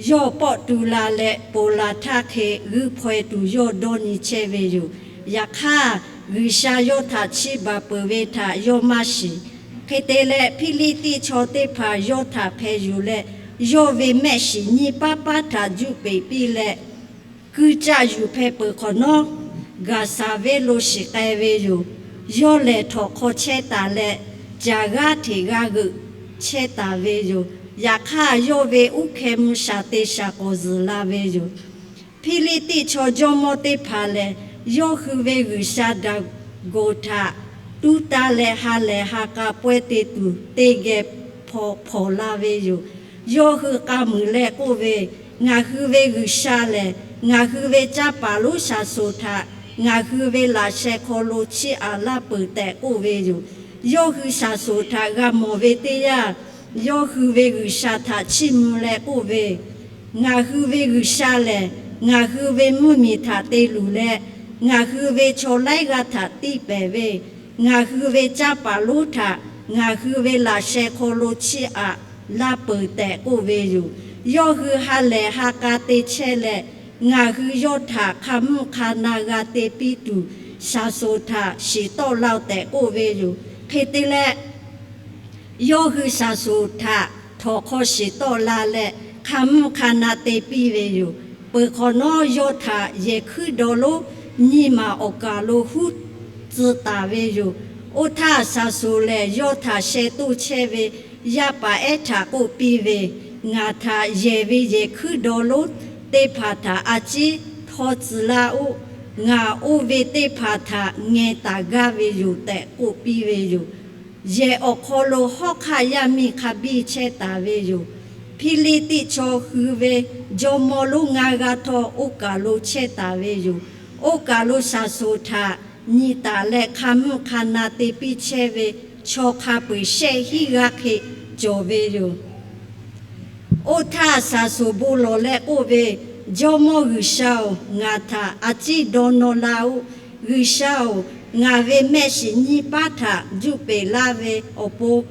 Yawˇ pawˆ tu la leh ponˬ laˬ htaˇ hk'e g'uiˇ hpaw e tuˬ yawˇ dawˇ nyi chehˇ ve yoˬ. Yaꞈ hk'aˇ, G'uiˬsha yawˇ htaꞈ chiˇ baˬ peuˬ ve htaꞈ yawˇ maˇ shiˍ. Hk'e te leh, Hpiˇliˇtiˆ chaw teˇ hpaˍ yawˇ htaꞈ hpeh yuˬ leh, yawˇ ve mehˆ shiˍ nyiˇ paˉ paˉ htaꞈ juˆ peꞈ piˇ leh, kuiˇ caˆ yuˬ hpeh peuˬ hk'awꞈ nawˉ, Gaˍsaˍveˉ lo shiˍ k'ai ve yoˬ. Yawˇ lehˬ htawnˍ hk'aw chehˇ taˍ leh, caˬ g'aˇ hteꞈ g'a g'euꞈ chehˇ taˍ ve yoˬ. Yaꞈ hk'aˇ, yawˇ ve uˉ hkeh mvuh shaˍ te shaˍ k'awꞈ zuhˬ la ve yoˬ. Hpiˇliˇtiˆ chaw jawˇmawˇ teˇ hpaˍ lehˬ, yawˇ hui ve g'uiˬsha Daˍgoˍ htaꞈ tuˉ taˇ leh ha lehˬ ha k'a pawehˇ te tuˬ teˇ geh hpaw hpawnˬ la ve yoˬ. Yawˇ hui k'a muiˬ leh k'oˆ ve, Ngaˬ hui ve g'uiˬsha lehˬ, ngaˬ hui ve caˇ paˍ lonˉ Saˍsonˍ htaꞈ ngaˬ hui ve laꞈ sheh hk'aw lo chiˇ aꞈ laˇ peuˬ tehꞈ k'oˆ ve yoˬ. Yawˇ hui Saˍsonˍ htaꞈ g'a mawˬ ve teˇ yanˇ, yawˇ hui ve g'uiˬsha htaꞈ chiˇ mvuh leh k'oˆ ve, Ngaˬ hui ve g'uiˬsha lehˬ, ngaˬ hui ve mvuhˇmiˬ htaꞈ te luˬ leh, ngaˬ hui ve chaw laiˉ g'aˇ htaꞈ tiˇ pehˍ ve, ngaˬ hui ve caˇ paˍ lonˉ htaꞈ ngaˬ hui ve laꞈ sheh hk'aw lo chiˇ aꞈ laˇ peuˬ tehꞈ k'oˆ ve yoˬ. Yawˇ hui ha lehˬ ha k'a te chehˇ leh, Ngaˬ hui yawˇ htaꞈ hk'a mvuhˇ hk'a na g'a te piˇ tuˬ, Saˍsonˍ htaꞈ shiˍ tawˆ la-oˬ tehꞈ k'oˆ ve yoˬ. Hk'e te leh, yawˇ hui Saˍsonˍ htaꞈ htawnˍ hk'aw shiˍ tawˆ la leh, hk'a mvuhˇ hk'a na te piˇ ve yoˬ. Peuˬ hk'awꞈ nawˉ, yawˇ htaꞈ yehˬ hkuiˉ daw lonˉ nyiˇ maˬ awˬ kaˬ lo huˉ tcuh taˍ ve yoˬ. Oˇ htaˇ, Saˍsonˍ lehˬ yawˇ htaꞈ sheh toˇ chehˇ ve yaˇ paˍ ehˉ htaꞈ k'oˆ piˇ ve, Ngaˬ htaꞈ yehˬ ve yehˬ hkuiˉ daw lonˉ teˇ hpaˍ htaꞈ a ciˉ htawˇ tcuh laˇ-oˆ. Ngaˬ oˇ ve teˇ hpaˍ htaꞈ ngeh taˍ gaˇ ve yoˬ tehꞈ k'oˆ piˇ ve yoˬ. Yehˬ awˬ hk'aw lo hawˉ hk'aˆ yaˇ miˇ hk'a biˇ chehˇ taˍ ve yoˬ. Hpiˇliˇtiˆ chaw hui ve jawˇmawˇ lonˉ ngaˇ g'aˇ htawˇ oˇ kaˬ lo chehˇ taˍ ve yoˬ. Oˇ kaˬ lo Saˍsonˍ htaꞈ nyi taˍ leh, hk'a mvuhˇ hk'a na te piˇ chehˇ ve chaw hk'a peu-eˬ shehˆ hinˉ g'aˇ hk'e cawˬ ve yoˬ. Oˇ htaˇ, Saˍsonˍ bon lawˬ leh k'oˆ ve, Jawˇmawˇ G'uiˬsha-oˬ, ngaˬ htaꞈ a ciˉ dawˇ nawˇ laˇ-oˆ. G'uiˬsha-oˬ, ngaˬ ve mehˆ shiˍ nyiˇ paˉ htaꞈ juˆ peꞈ laˇ ve awˬ pon,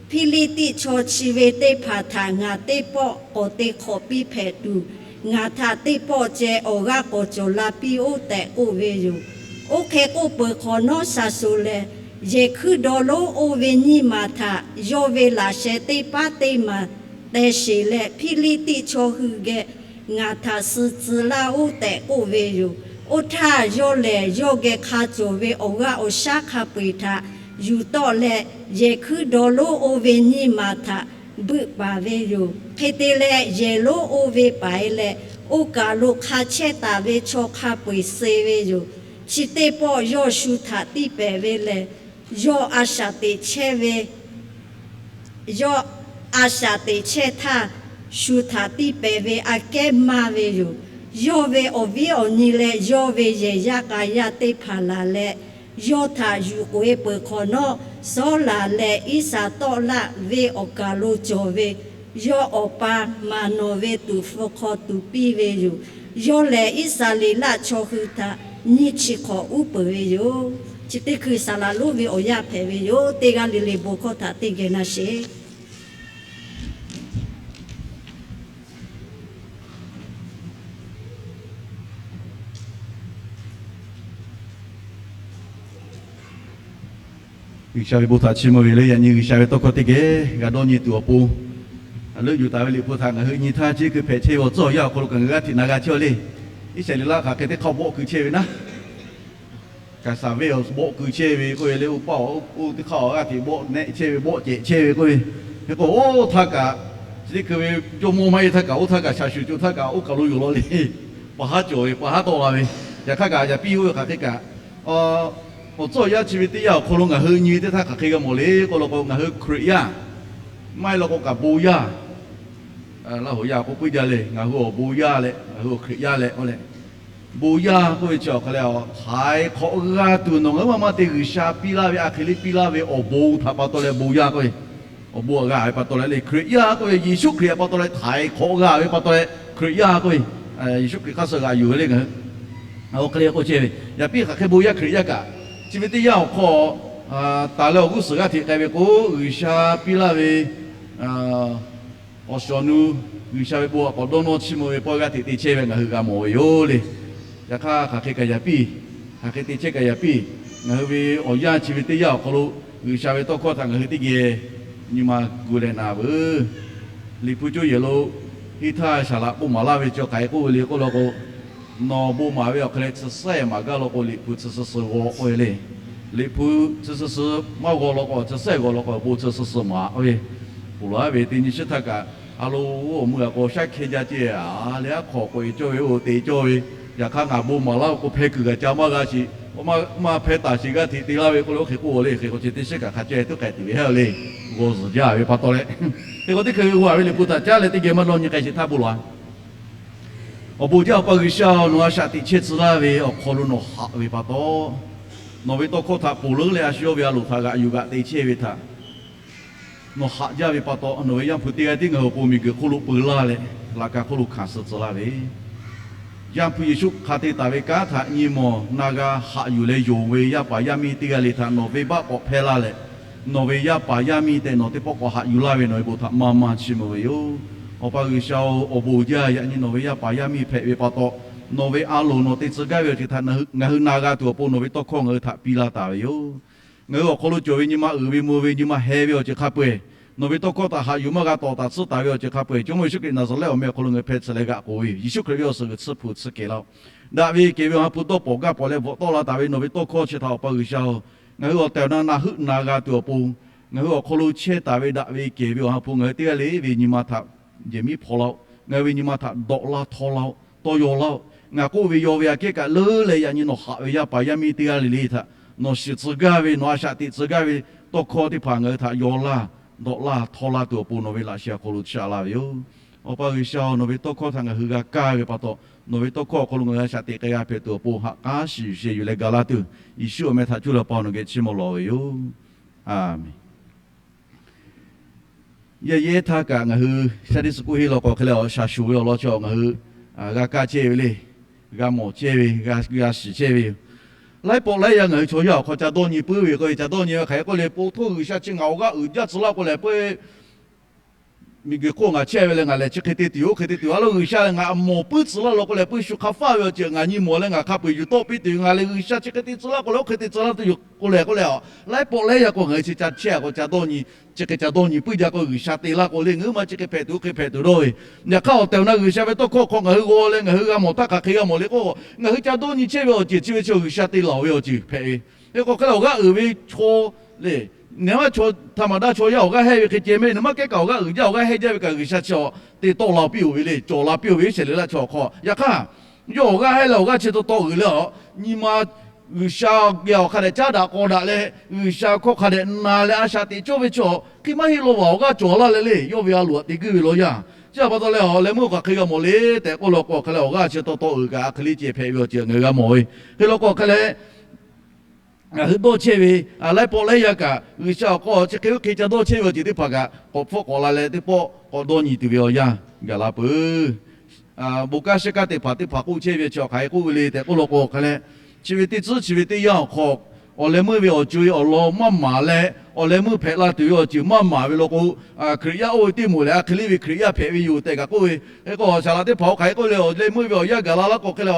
Hpiˇliˇtiˆ chaw chi ve teˇ hpaˍ htaꞈ ngaˬ teˇ pawˆ k'awꞈ te hk'awꞈ piˇ hpehꞈ tuˬ, ngaˬ htaꞈ teˇ pawˆ ceh awˬ g'aˇ k'awꞈ cawˬ la piˇ-oˆ tehꞈ k'oˆ ve yoˬ. Oˇ hk'e k'oˆ peuˬ hk'awꞈ nawˉ, Saˍsonˍ lehˬ yehˬ hkuiˉ daw lonˉ oˇ ve nyiˇ maˬ htaꞈ yawˇ ve laꞈ sheh teˇ paˉ teˇ maˬ teh sheˍ leh, Hpiˇliˇtiˆ chaw hui geh ngaˬ htaꞈ suh tcuh laˇ-oˆ tehꞈ k'oˆ ve yoˬ. Oˇ htaˇ, yawˇ lehˬ yawˇ geh hk'a cawˬ ve awˬ g'aˇ awˬ shaˉ hk'a peu-eˬ htaꞈ yuˬ tawˆ leh, yehˬ hkuiˉ daw lonˉ oˇ ve nyiˇ maˬ htaꞈ beuˆ paˍ ve yoˬ. Hk'e te leh, yehˬ lonˉ oˇ ve paˍ e leh, oˇ kaˬ lo hk'a chehˇ taˍ ve chaw hk'a peu-eˬ suh ve yoˬ. Chi teˇ pawˆ yawˇ shu htaꞈ tiˇ pehˍ ve lehˬ, yawˇ a shaꞈ teꞈ chehˇ ve yawˇ a shaꞈ teꞈ chehˇ htaˇ, shu htaꞈ tiˇ pehˍ ve aꞈ kehˉ maˇ ve yoˬ. Yawˇ ve awˬ viˉ awˬ nyi leh yawˇ ve yehˬ yaˇ k'a yaˇ teˇ hpaˍ laˬ leh, yawˇ htaꞈ yuˬ k'oꞈ-e peuˬ hk'awꞈ nawˉ, Sawˉlaꞈ leh Iˉsaˍtawˆlaˆ venˇ awˬ kaˬ lo cawˬ ve yawˇ awˬ pa maˍ nawˍ ve tuˍ hpfuh hk'aw tuˍ piˇ ve yoˬ. Yawˇ lehˬ, Iˉsaˍreˍlaˆ chaw hui htaꞈ nyiˇ chi hk'awꞈ uˉ peunˍ ve yoˬ. Chi teˇ hkui saˍ laˍ lonˉ ve awˬ yanˇ hpehꞈ ve yoˬ. Teˇ g'aˇ le le bon hkawˇ htaꞈ teˇ geh na sheˍ. G'uiˬsha ve bon htaꞈ chiˇ mvuh ve le. Yaꞈ nyi G'uiˬsha ve tawˇ hkawˇ teˇ geh g'a dawˇ nyi tuˬ awˬ pon, a leuˆ yuˬ taˍ ve Liꞈ hpu htaꞈ ngaˬ hui nyi htaˇ, chi hkui hpehꞈ chehˇ ve awˬ tcuhˉ awˬ yanˇ awˬ hk'aw lo kaꞈ ngaˬ hui g'aˇ hteꞈ na g'a chehˇ a le. Iˉsaˍreˍlaˆ hk'aˬ hk'e teˇ hk'aˇ bawˆ keu chehˇ ve naˉ, kaˍsaˍveˇ awˬ bawˆ keu chehˇ ve k'oˆ ve le. Oˇ paˆ oˇ teˇ hk'aˇ awˬ g'aˇ hteꞈ bawˆ nehˆ chehˇ ve, bawˆ cehꞈ chehˇ ve k'oˆ ve. Hk'e k'o, oˇ htaˇ kaꞈ chi teˇ hkui ve jawˇmawˇ maˇ heˆ htaˇ kaꞈ, oˇ htaˇ kaꞈ shaˍ shuˍ co htaˇ kaꞈ oˇ kaˬ lo yoˬ law le. Paˍ haˉ cawˬ ve, paˍ haˉ tawˆ la ve. Yaꞈ hk'aˇ kaꞈ yaꞈ piˇ oˇ ve hk'aˬ hk'e kaꞈ, awˬ tcuhˉ awˬ yanˇ chi ve teˇ yanˇ awˬ hk'aw lo ngaˬ hui nyi ve teˇ htaˇ hk'aˬ hk'e g'a mawˬ le k'oˆ law k'o, ngaˬ hui Hkriꞈ yaˇ, maˇ heˆ law k'o kaꞈ bon yaˇ, Laˇ huˍ yaˇ k'oˆ puiˉ jaˇ le. Ngaˬ hui awˬ bon yaˇ leh ngaˬ hui awˬ Hkriꞈ yaˇ leh k'oˆ leh, bon yaˇ k'oˆ ve chi awˬ hk'aˬ leh, htaiˍ hk'awꞈ g'a tuˬ nawˬ ngaˬ hui maˇ maˇ te G'uiˬsha piˇ laˇ ve, a hk'e le piˇ laˇ ve awˬ bon htaꞈ pa taw leh bon yaˇ k'oˆ ve. Awˬ bon htaꞈ g'a ve pa taw leh le, Hkriꞈ yaˇ k'oˆ ve Yeˍsuˆ Hkriꞈ htaꞈ pa taw leh htaiˍ hk'awꞈ g'a ve pa taw leh Hkriꞈ yaˇ k'oˆ ve, Yeˍsuˆ Hkriꞈ hk'aˇ suh g'aꞈ yuˬ ve le. Ngaˬ hui awˬ hk'e le k'oˆ chehˇ ve, yaꞈ piˇ hk'aˬ hk'e bon yaˇ Hkriꞈ yaˇ kaꞈ, chi ve teˇ yanˇ awˬ hk'aw taˍ leh awˬ g'uˇ suhˍ g'aˇ hteꞈ k'ai ve k'o, G'uiˬsha piˇ laˇ ve awˬ shawˍ nu, G'uiˬsha ve bon htaꞈ k'awꞈ dawˇ nawˇ chiˇ mvuh ve pawehˇ g'aˇ hteꞈ te chehˇ ve ngaˬ hui g'a mawˬ ve yoˬ le. Yaꞈ hk'aˇ hk'aˬ hk'e kaꞈ yaꞈ piˇ, hk'aˬ hk'e te chehˇ kaꞈ yaꞈ piˇ, ngaˬ hui ve awˬ yanˇ chi ve teˇ yanˇ awˬ hk'aw lo G'uiˬsha ve tawˇ hkawˇ htaꞈ ngaˬ hui teˇ geh nyi ma gu leh na veuˬ. Liꞈ hpu cuˇ yehˬ lo, hiˆ htaˇ Saˍ laꞈ k'oˆ maˍ laˇ ve chi hk'aˬ hk'e k'oˆ ve le k'oˆ law k'o, nawˬ bon maˍ ve awˬ hk'e leh chi suhˉ maˍ gaˇ law k'o, Liꞈ hpu chi suhˍ suhˍ g'aw k'oˆ ve le. Liꞈ hpu chi suhˍ suhˍ maˇ g'aw law k'o, chi suhˉ g'aw law k'o, bon chi suhˍ suhˍ maˍ k'oˆ ve. Ponˬ laˬ ve teˇ nyi chi htaˇ kaꞈ, a lo, oˇ meuˇ a k'o shaˉ hkeh jaˇ ceh a le, aˉ hk'aw k'oꞈ e cawˇ ve, oˇ te cawˇ ve, yaꞈ hk'aˇ ngaˬ bon maˍ laˇ k'o hpeh kuiˬ g'a ca maˇ g'a sheˍ, maˇ hpeh taˍ sheˍ g'aˇ hteꞈ te laˇ ve k'oˆ le. Oˇ hk'e k'oˆ le. Hk'e k'o chi teˇ shiˉ kaꞈ hk'a ceh tuˉ k'ai tuˬ ve hehˉ le. G'aw zuhˬ jaˇ ve pa taw leh, hk'e k'o teˇ hkui ve g'a ve Liꞈ hpu htaꞈ caˉ leh teˇ geh maˇ dawˇ nyi k'ai sheˍ htaˇ bon lawˬ. Awˬ bon jaˇ Awˬ pa G'uiˬsha-oˬ, nawˬ a shaꞈ teꞈ chehˇ tcuh laˇ ve awˬ hk'aw lo nawˬ haꞈ ve pa taw, nawˬ ve tawˇ hkawˇ htaꞈ ponˬ leuˉ leh a shu yawˇ ve a loˍ htaꞈ g'aꞈ yuˬ g'aꞈ te chehˇ ve htaꞈ nawˬ haꞈ jaˇ ve pa taw, nawˬ ve Yaˇ hpu teˇ g'aˇ tiˉ ngaˬ hui awˬ pon miˬguiˬ hk'oˆ lo peu laˇ leh, laꞈ ka hk'oˆ lo hkanˍ suh tcuh laˇ ve, Yaˇ hpu Yeˍsuˆ hk'a te taˍ ve kanˉ htaꞈ nyi mawˬ na g'a haꞈ yuˬ leh yonˍ ve yaˇ paˍ yaˇ miˇ teˇ g'aˇ le htaꞈ nawˬ venˇbaˆ k'awꞈ hpehˇ laˇ leh, nawˬ ve yaˇ paˍ yaˇ miˇ tehꞈ nawˬ teˇ pawˆ k'awꞈ haꞈ yuˬ laˇ ve nawˬ ve bon htaꞈ maˇ maˇ chiˇ mvuh ve yoˬ. Awˬ pa G'uiˬsha-oˬ, awˬ bon jaˇ. Yaꞈ nyi nawˬ ve yaˇ paˍ yaˇ miˇ hpehꞈ ve pa taw, nawˬ ve a loˍ nawˬ te tcuh gaˇ ve awˬ ceuˬ htaꞈ ngaˬ hui na g'a tuˬ awˬ pon nawˬ ve tawˇ hkawˇ ngaˬ hui htaꞈ piˇ laˇ taˍ ve yoˬ. Ngaˬ hui awˬ hk'aw lo cawˬ ve nyi ma uiˍ ve mvuh ve, nyi ma heh ve awˬ ceuˬ hk'a peu-eˬ, nawˬ ve tawˇ hkawˇ htaꞈ haꞈ yuˬ maˇ g'a tawˍ taˍ tcuhˉ taˍ ve awˬ ceuˬ hk'a peu-eˬ, Jawˇmawˇ Yeˍsuˆ Hkriꞈ Naˍzaˍrehˆ awˬ meh awˬ hk'aw lo ngaˬ hui hpeh tsuhꞈ leh g'aꞈ k'oˍ ve yoˬ. Yeˍsuˆ Hkriꞈ ve awˬ suhˍ g'uiˬ tsuhˇ hpu tsuhˇ kehˬ laˇ-oˆ. Daꞈ ve kehˬ ve awˬ ha hpu dawˇ pawnˍ gaˇ pawnˍ leh bvuhꞈ tawˆ la taˍ ve nawˬ ve tawˇ hkawˇ chi htaꞈ Awˬ pa G'uiˬsha-oˬ, ngaˬ hui awˬ tehˬ awˬ na na heuˆ na g'a tuˬ awˬ pon, ngaˬ hui awˬ hk'aw lo chehˇ taˍ ve daꞈ ve kehˬ ve awˬ ha hpu ngaˬ hui teˇ g'aˇ le ve nyi ma htaꞈ yehˬ miˉ hpaw laˇ-oˆ. Ngaˬ hui ve nyi ma htaꞈ dawꞈ laˇ htawˇ laˇ-oˆ, tawˇ yaw laˇ-oˆ. Ngaˬ k'oˆ ve yaw ve aꞈ kehˉ kaꞈ leuˉ leh, yaꞈ nyi nawˬ haꞈ ve yaˇ paˍ yaˇ miˇ teˇ g'aˇ le le htaꞈ nawˬ shiˍ tcuh gaˇ ve, nawˬ a shaꞈ teꞈ tcuh gaˇ ve tawˇ hkawˇ teˇ hpaˍ ngaˬ hui htaꞈ yaw laˇ, dawꞈ laˇ htawˇ laˇ tuˬ awˬ pon nawˬ ve laꞈ sheh awˬ hk'aw lo chaꞈ laˇ ve yoˬ. Awˬ pa G'uiˬsha-oˬ, nawˬ ve tawˇ hkawˇ htaꞈ ngaˬ hui g'a kaˇ ve pa taw, nawˬ ve tawˇ hkawˇ awˬ hk'aw lo ngaˬ hui a shaꞈ teꞈ k'ai g'a hpehꞈ tuˬ awˬ pon haꞈ k'aˉ shiˍ yuˬ sheh yuˬ leh ga laˇ tuˬ, Yeˍsuˆ awˬ meh htaꞈ cuˇ leh Awˬ pa nawˬ geh chiˇ mvuh lawˬ ve yoˬ. Aˬmenˍ. Yaˇ yehˇ htaˇ kaꞈ ngaˬ hui Sunday school henˇ law k'o hk'e leh awˬ shaˍ shuˍ ve awˬ lawn chi ngaˬ hui g'a kaˇ chehˇ ve le, g'a mawˬ chehˇ ve, g'a shiˍ chehˇ ve yoˬ. Laiˉ pawˆ laiˉ yaˇ ngaˬ hui chaw yaˇ awˬ hk'aw ca dawˇ nyi puiˉ ve k'oˆ ve, ca dawˇ nyi ve hk'aˬ hk'e k'oˆ le, po htoˇ G'uiˬsha chi ngaˬ awˬ g'aˇ uiˍ jaˇ tcuh laˇ k'o lehˬ, peuˬ miˬguiˬ hk'oˆ ngaˬ chehˇ ve leh ngaˬ lehˬ chi hk'e te tuˬ yoˬ, oˇ hk'e te tuˬ a lo G'uiˬsha lehˬ ngaˬ mawˬ puiˉ tcuh laˇ law k'o lehˬ, peuˬ shu hk'a faˇ ve awˬ ceuˬ ngaˬ nyi mawˬ leh ngaˬ hk'a peu-eˬ yuˬ tawˆ piˇ tuˬ yoˬ. Ngaˬ lehˬ G'uiˬsha chi hk'e te tcuh laˇ k'o lehˬ, oˇ hk'e te tcuh laˇ tuˬ yoˬ k'oˆ lehˬ k'oˆ leh, laiˉ pawˆ laiˉ yaˇ k'o ngaˬ hui chi ca chehˇ a k'o ca dawˇ nyi, chi hk'e ca dawˇ nyi puiˉ jaˇ k'o, G'uiˬsha te laˇ k'o le, ngaˬ hui ma chi hk'e hpehꞈ tuˬ, oˇ hk'e hpehꞈ tuˬ dawˇ ve. Yaꞈ hk'aˇ awˬ tehˬ awˬ na G'uiˬsha ve tawˇ hkawˇ hk'aw ngaˬ hui g'aw leh ngaˬ hui g'a mawˬ htaˇ hk'aˬ hk'e g'a mawˬ le k'o, ngaˬ hui ca dawˇ nyi chehˇ ve awˬ ceuˬ chi ve chi G'uiˬsha te laˬ ve awˬ ceuˬ hpehꞈ ve. Hk'e k'o hk'e leh awˬ g'aˇ uiˍ ve chaw le, neˬ maˇ chaw htaꞈ maˍ daˇ chaw yaˇ awˬ g'aˇ hehˇ ve hk'e ceh mehˆ, neˬ maˇ kehˉ kaꞈ awˬ g'aˇ uiˍ jaˇ awˬ g'aˇ hehˇ jaˇ ve kaꞈ G'uiˬsha chi te tawˆ la piˇ-oˬ ve le, cawˬ la piˇ-oˬ ve Iˉsaˍreˍlaˆ chaw awˬ hk'aw. Yaꞈ hk'aˇ yawˇ awˬ g'aˇ hehˇ leh awˬ g'aˇ chi taw taw uiˍ leh a, nyi ma G'uiˬsha geh awˬ hk'a dehꞈ caˉ daꞈ k'aw daꞈ leh, G'uiˬsha hkawˇ hk'a dehꞈ na leh a shaꞈ teꞈ cawˇ ve chaw hk'e maˇ heˆ law vaˬ awˬ g'aˇ cawˬ laˇ leh le, yawˇ ve a loˍ htaꞈ te guiˇ ve law yaˇ. Chi htaꞈ pa taw leh awˬ leh meuˇ hk'aˬ hk'e g'a mawˬ le tehꞈ k'oˆ law k'o hk'e leh awˬ g'aˇ chi taw taw uiˍ kaꞈ a hk'e le ceh hpehꞈ ve awˬ ceuˬ ngaˬ hui g'a mawˬ ve. Hk'e law k'o hk'e leh ngaˬ hui dawˇ chehˇ ve laiˉ pawˆ laiˉ yaˇ kaꞈ G'uiˬsha awˬ hk'aw chi hk'e oˇ hk'e ca dawˇ chehˇ ve awˬ ceuˬ teˇ hpaˍ kaꞈ k'awꞈ hpfuhˆ k'awꞈ la leh teˇ pawˆ k'awꞈ dawˇ nyi tuˬ ve awˬ yanˇ gaˬ la peuˬ. Bon kanˉ shehˆ kanˉ teˇ hpaˍ teˇ hpaˍ k'oˆ chehˇ ve chi awˬ hk'aˬ hk'e k'oˆ ve le tehꞈ k'oˆ law k'o hk'e leh, chi ve teˇ tcuhˉ chi ve teˇ yanˇ awˬ hk'aw awˬ leh meuˇ ve awˬ co-e awˬ lawn maˇ maˍ leh, awˬ leh meuˇ hpehꞈ la tuˬ ve awˬ ceuˬ maˇ maˍ ve law k'o, Hkriꞈ yaˇ oˇ ve teˇ moˍ lehˬ a hk'e le ve Hkriꞈ yaˇ hpehꞈ ve yoˬ tehꞈ kaꞈ k'oˆ ve. Hk'e k'o saˍ laꞈ teˇ hpaˍ oˇ hk'aˬ hk'e k'oˆ le, awˬ leh meuˇ ve awˬ yanˇ gaˬ la laˇ k'o hk'e leh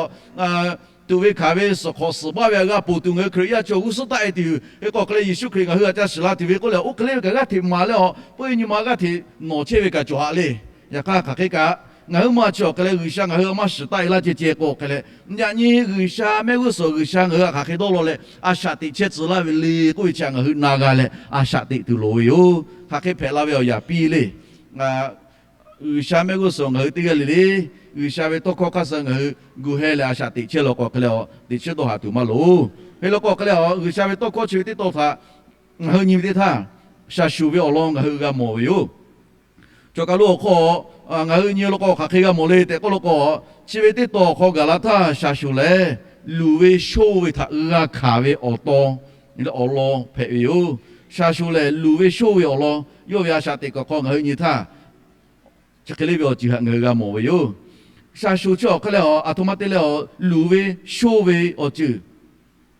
tuˬ ve hkanˍ ve suhˍ hk'awꞈ suhˍ baˆ ve a g'a ponˬ tuˬ ngaˬ hui Hkriꞈ yaˇ chi awˬ g'uˇ suhˉ taˆ e tuˬ yoˬ. Hk'e k'o hk'e leh Yeˍsuˆ Hkriꞈ ngaˬ hui htaꞈ ca shiˍ la tuˬ ve k'oˆ leh, oˇ hk'e le ve kaꞈ g'aˇ hteꞈ maˍ leh awˬ, peuˇ nyi ma g'aˇ hteꞈ nawˬ chehˇ ve kaꞈ cawˬ haꞈ le. Yaꞈ hk'aˇ hk'aˬ hk'e kaꞈ, ngaˬ hui ma chi awˬ hk'e leh G'uiˬsha ngaˬ hui a maˇ shiˍ taˆ e laˇ ceh ceh k'o hk'e leh, yaꞈ nyi G'uiˬsha mehˆ g'uˇ suhˍ G'uiˬsha ngaˬ hui htaꞈ hk'aˬ hk'e dawˇ law leh a shaꞈ teꞈ chehˇ tcuh laˇ ve le k'oˆ ve chi htaꞈ ngaˬ hui na g'a leh a shaꞈ teꞈ tuˬ loˍ ve yoˬ. Hk'aˬ hk'e hpehꞈ la ve awˬ yaꞈ piˇ le. G'uiˬsha mehˆ g'uˇ suhˍ ngaˬ hui teˇ g'aˇ le le, G'uiˬsha ve tawˇ hkawˇ hk'aˇ suh ngaˬ hui gu heh leh a shaꞈ teꞈ chehˇ law k'o hk'e leh, teꞈ chiˉ dawˇ haˍ tuˬ maˇ loˍ. Hk'e law k'o hk'e leh, G'uiˬsha ve tawˇ hkawˇ chi ve teˇ tawn htaꞈ ngaˬ hui nyi ve teˇ htaˇ, shaˍ shuˍ ve awˬ lawn ngaˬ hui g'a mawˬ ve yoˬ. Cawˬ kaˬ lo awˬ hk'aw ngaˬ hui nyi law k'o hk'aˬ hk'e g'a mawˬ le tehꞈ k'oˆ law k'o, chi ve teˇ tawn awˬ hk'aw gaˬ la htaˇ shaˍ shuˍ lehˬ, luˬ ve shonˇ ve htaꞈ g'a hkanˍ ve awˬ tawn, awˬ lawn hpehꞈ ve yoˬ. Shaˍ shuˍ lehˬ luˬ ve shonˇ ve awˬ lawn yawˇ ve a shaꞈ teꞈ kuiˬ hk'aw ngaˬ hui nyi htaˇ, chi hk'e le ve awˬ ceuˬ htaꞈ ngaˬ hui g'a mawˬ ve yoˬ. Shaˍ shuˍ chi awˬ hk'e leh a, aˬ htoꞈ ma te leh awˬ, luˬ ve shonˇ ve awˬ ceuˬ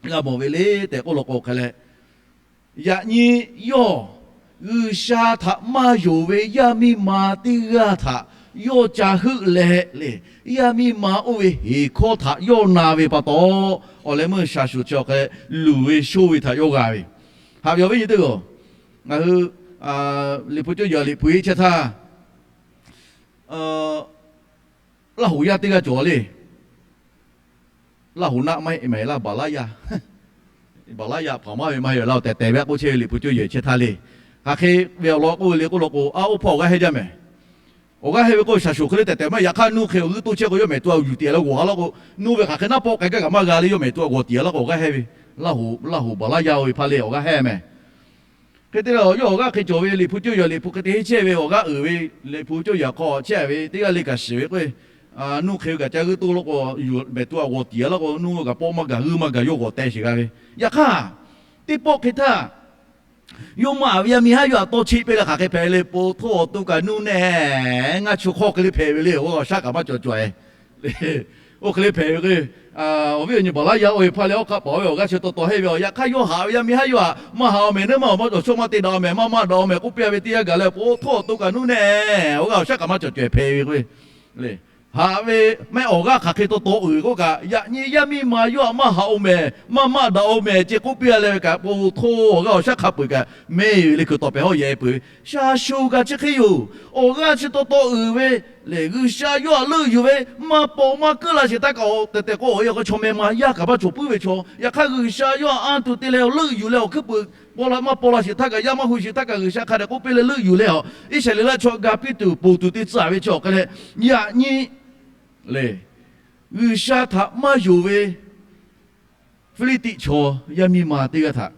g'a mawˬ ve le tehꞈ k'oˆ law k'o hk'e leh, yaꞈ nyi yawˇ G'uiˬsha htaꞈ maˇ yonˍ ve yaˇ miˇ ma teˇ g'aˇ htaꞈ yawˇ ca heuˆ leh le, yaˇ miˇ ma oˇ ve heˍ hkawˇ htaꞈ yawˇ na ve pa taw, awˬ leh meuˇ shaˍ shuˍ chi awˬ hk'e leh luˬ ve shonˇ ve htaꞈ yawˇ g'a ve. Haꞈ ve awˬ viˉ nyi teˇ g'aˇ, ngaˬ hui Liꞈ hpu cawˇ yaꞈ Liꞈ hpu heˆ chehˇ htaˇ, Laˇ hoꞈ yaˇ teˇ g'aˇ cawˬ le. Laˇ hoꞈ naˆ maˇ heˆ mehˍ laˇ, baˬ laˇ yaˇ. Baˬ laˇ yaˇ hpaˍ maˇ ve maˇ heˆ laˇ, awˬ tehˬ tehˬ ve a k'oˆ chehˇ ve Liꞈ hpu cawˇ yaꞈ chehˇ htaˇ le. Hk'aˬ hk'e ve awˬ lawn k'oˆ ve le k'oˆ law k'o, a oˇ hpawˇ awˬ g'aˇ hehnˇ jaˇ mehˍ. Awˬ g'aˇ hehnˇ ve k'o shaˍ shuˍ hk'e le tehˬ tehˬ maˇ, yaꞈ hk'aˇ nuˇ hk'e awˬ g'uˇ toˇ chehˇ k'o yawˇ mehˍ tuꞈ a yuˬ tiꞈ a leh g'awˬ ha laˇ k'o, nuˇ ve hk'aˬ hk'e naˆ pawˆ k'ai gaˇ kaꞈ maˇ g'a le, yawˇ mehˍ tuꞈ a g'awˬ tiꞈ a laˇ k'o awˬ g'aˇ hehnˇ ve. Laˇ hoꞈ, Laˇ hoꞈ baˬ laˇ yaˇ oˇ ve hpaˇ le awˬ g'aˇ hehnˇ mehˍ. Hk'e te leh, yawˇ awˬ g'aˇ hk'e cawˬ ve Liꞈ hpu cawˇ yaꞈ Liꞈ hpu hk'e te heˆ chehˇ ve awˬ g'aˇ uiˍ ve, Liꞈ hpu cawˇ yaꞈ hk'aw chehˇ ve teˇ g'aˇ le kaꞈ shiˍ ve k'o, nuˇ hk'e ve kaꞈ ca g'uˇ toˇ law k'o, mehˍ tuꞈ a g'awˬ tiꞈ a laˇ k'o, nuˇ kaꞈ pawˆ maˇ gaˬ, g'uiˇ maˇ gaˬ, yawˇ g'awˬ teh sheˍ g'a ve. Yaꞈ hk'aˇ, teˇ pawˆ hk'e htaˇ, yawˇ maˇ a ve yaˇ miˇ haˉ yawˇ htaꞈ tawˇ cheˆ piˇ leh hk'aˬ hk'e hpehꞈ le, po htoˇ awˬ to kaꞈ nuˇ neˇ ngaˇ chi hk'awˇ hk'e le hpehꞈ ve le, awˬ g'aˇ awˬ shaˉ kaꞈ maˇ cawˬ cawˬ e. Oˇ hk'e le hpehꞈ ve k'o, awˬ viˉ awˬ nyi baˬ laˇ yaˇ oˇ ve hpaˇ leh awˉ hk'aˆ paˍ oˇ ve awˬ g'aˇ chi taw taw heˆ ve, yaꞈ hk'aˇ yawˇ haꞈ ve yaˇ miˇ haˉ yawˇ htaꞈ maˇ haꞈ awˬ mehˍ, neˇ maˇ awˬ maˇ cawˬ, chaw maˇ te daꞈ awˬ mehˍ, maˇ maˇ daꞈ awˬ mehˍ k'oˆ piˇ a ve teˇ yanˇ gaˬ leh, po htoˇ awˬ to kaꞈ nuˇ neˇ awˬ g'aˇ awˬ shaˉ kaꞈ maˇ cawˬ cawˬ e hpehꞈ ve k'o, haꞈ ve mehˆ awˬ g'aˇ hk'aˬ hk'e taw taw uiˍ k'oˆ kaꞈ, yaꞈ nyi yaˇ miˇ ma yawˇ htaꞈ maˇ haꞈ awˬ mehˍ, maˇ maˇ daꞈ awˬ mehˍ ceh k'oˆ piˇ a leh ve kaꞈ, po htoˇ awˬ g'aˇ awˬ shaˉ hk'a peu eˬ kaꞈ mehˇ ve le, hkui tawˍ pehˍ hawˉ yehˬ peuˬ ve. Shaˍ shuˍ kaꞈ chi hk'e yoˬ. Awˬ g'aˇ chi taw taw uiˍ ve le, G'uiˬsha yawˇ htaꞈ leuˆ yuˬ ve, maˇ paw maˇ keunˇ la sheˍ htaˇ kaꞈ, tehˬ tehˬ k'o awˬ e awˬ hk'e chaw meh ma yaˇ kaꞈ maˇ cawˬ puiˉ ve chaw. Yaꞈ hk'aˇ G'uiˬsha yawˇ htaꞈ anˇ tuˬ te leh awˬ leuˆ yuˬ leh awˬ hkuiˉ puiˍ paw la maˇ paw la sheˍ htaˇ kaꞈ, yaˇ maˇ hu sheˍ htaˇ kaꞈ, G'uiˬsha hk'a dehꞈ k'oˆ piˇ leh leuˆ yuˬ leh a, Iˉsaˍreˍlaˆ chaw ga piˇ tuˬ ponˬ tuˬ te tcuh ve chi awˬ hk'e leh, yaꞈ nyi le, G'uiˬsha htaꞈ maˇ yonˍ ve Hpiˇliˇtiˆ chaw yaˇ miˇ ma teˇ g'aˇ htaꞈ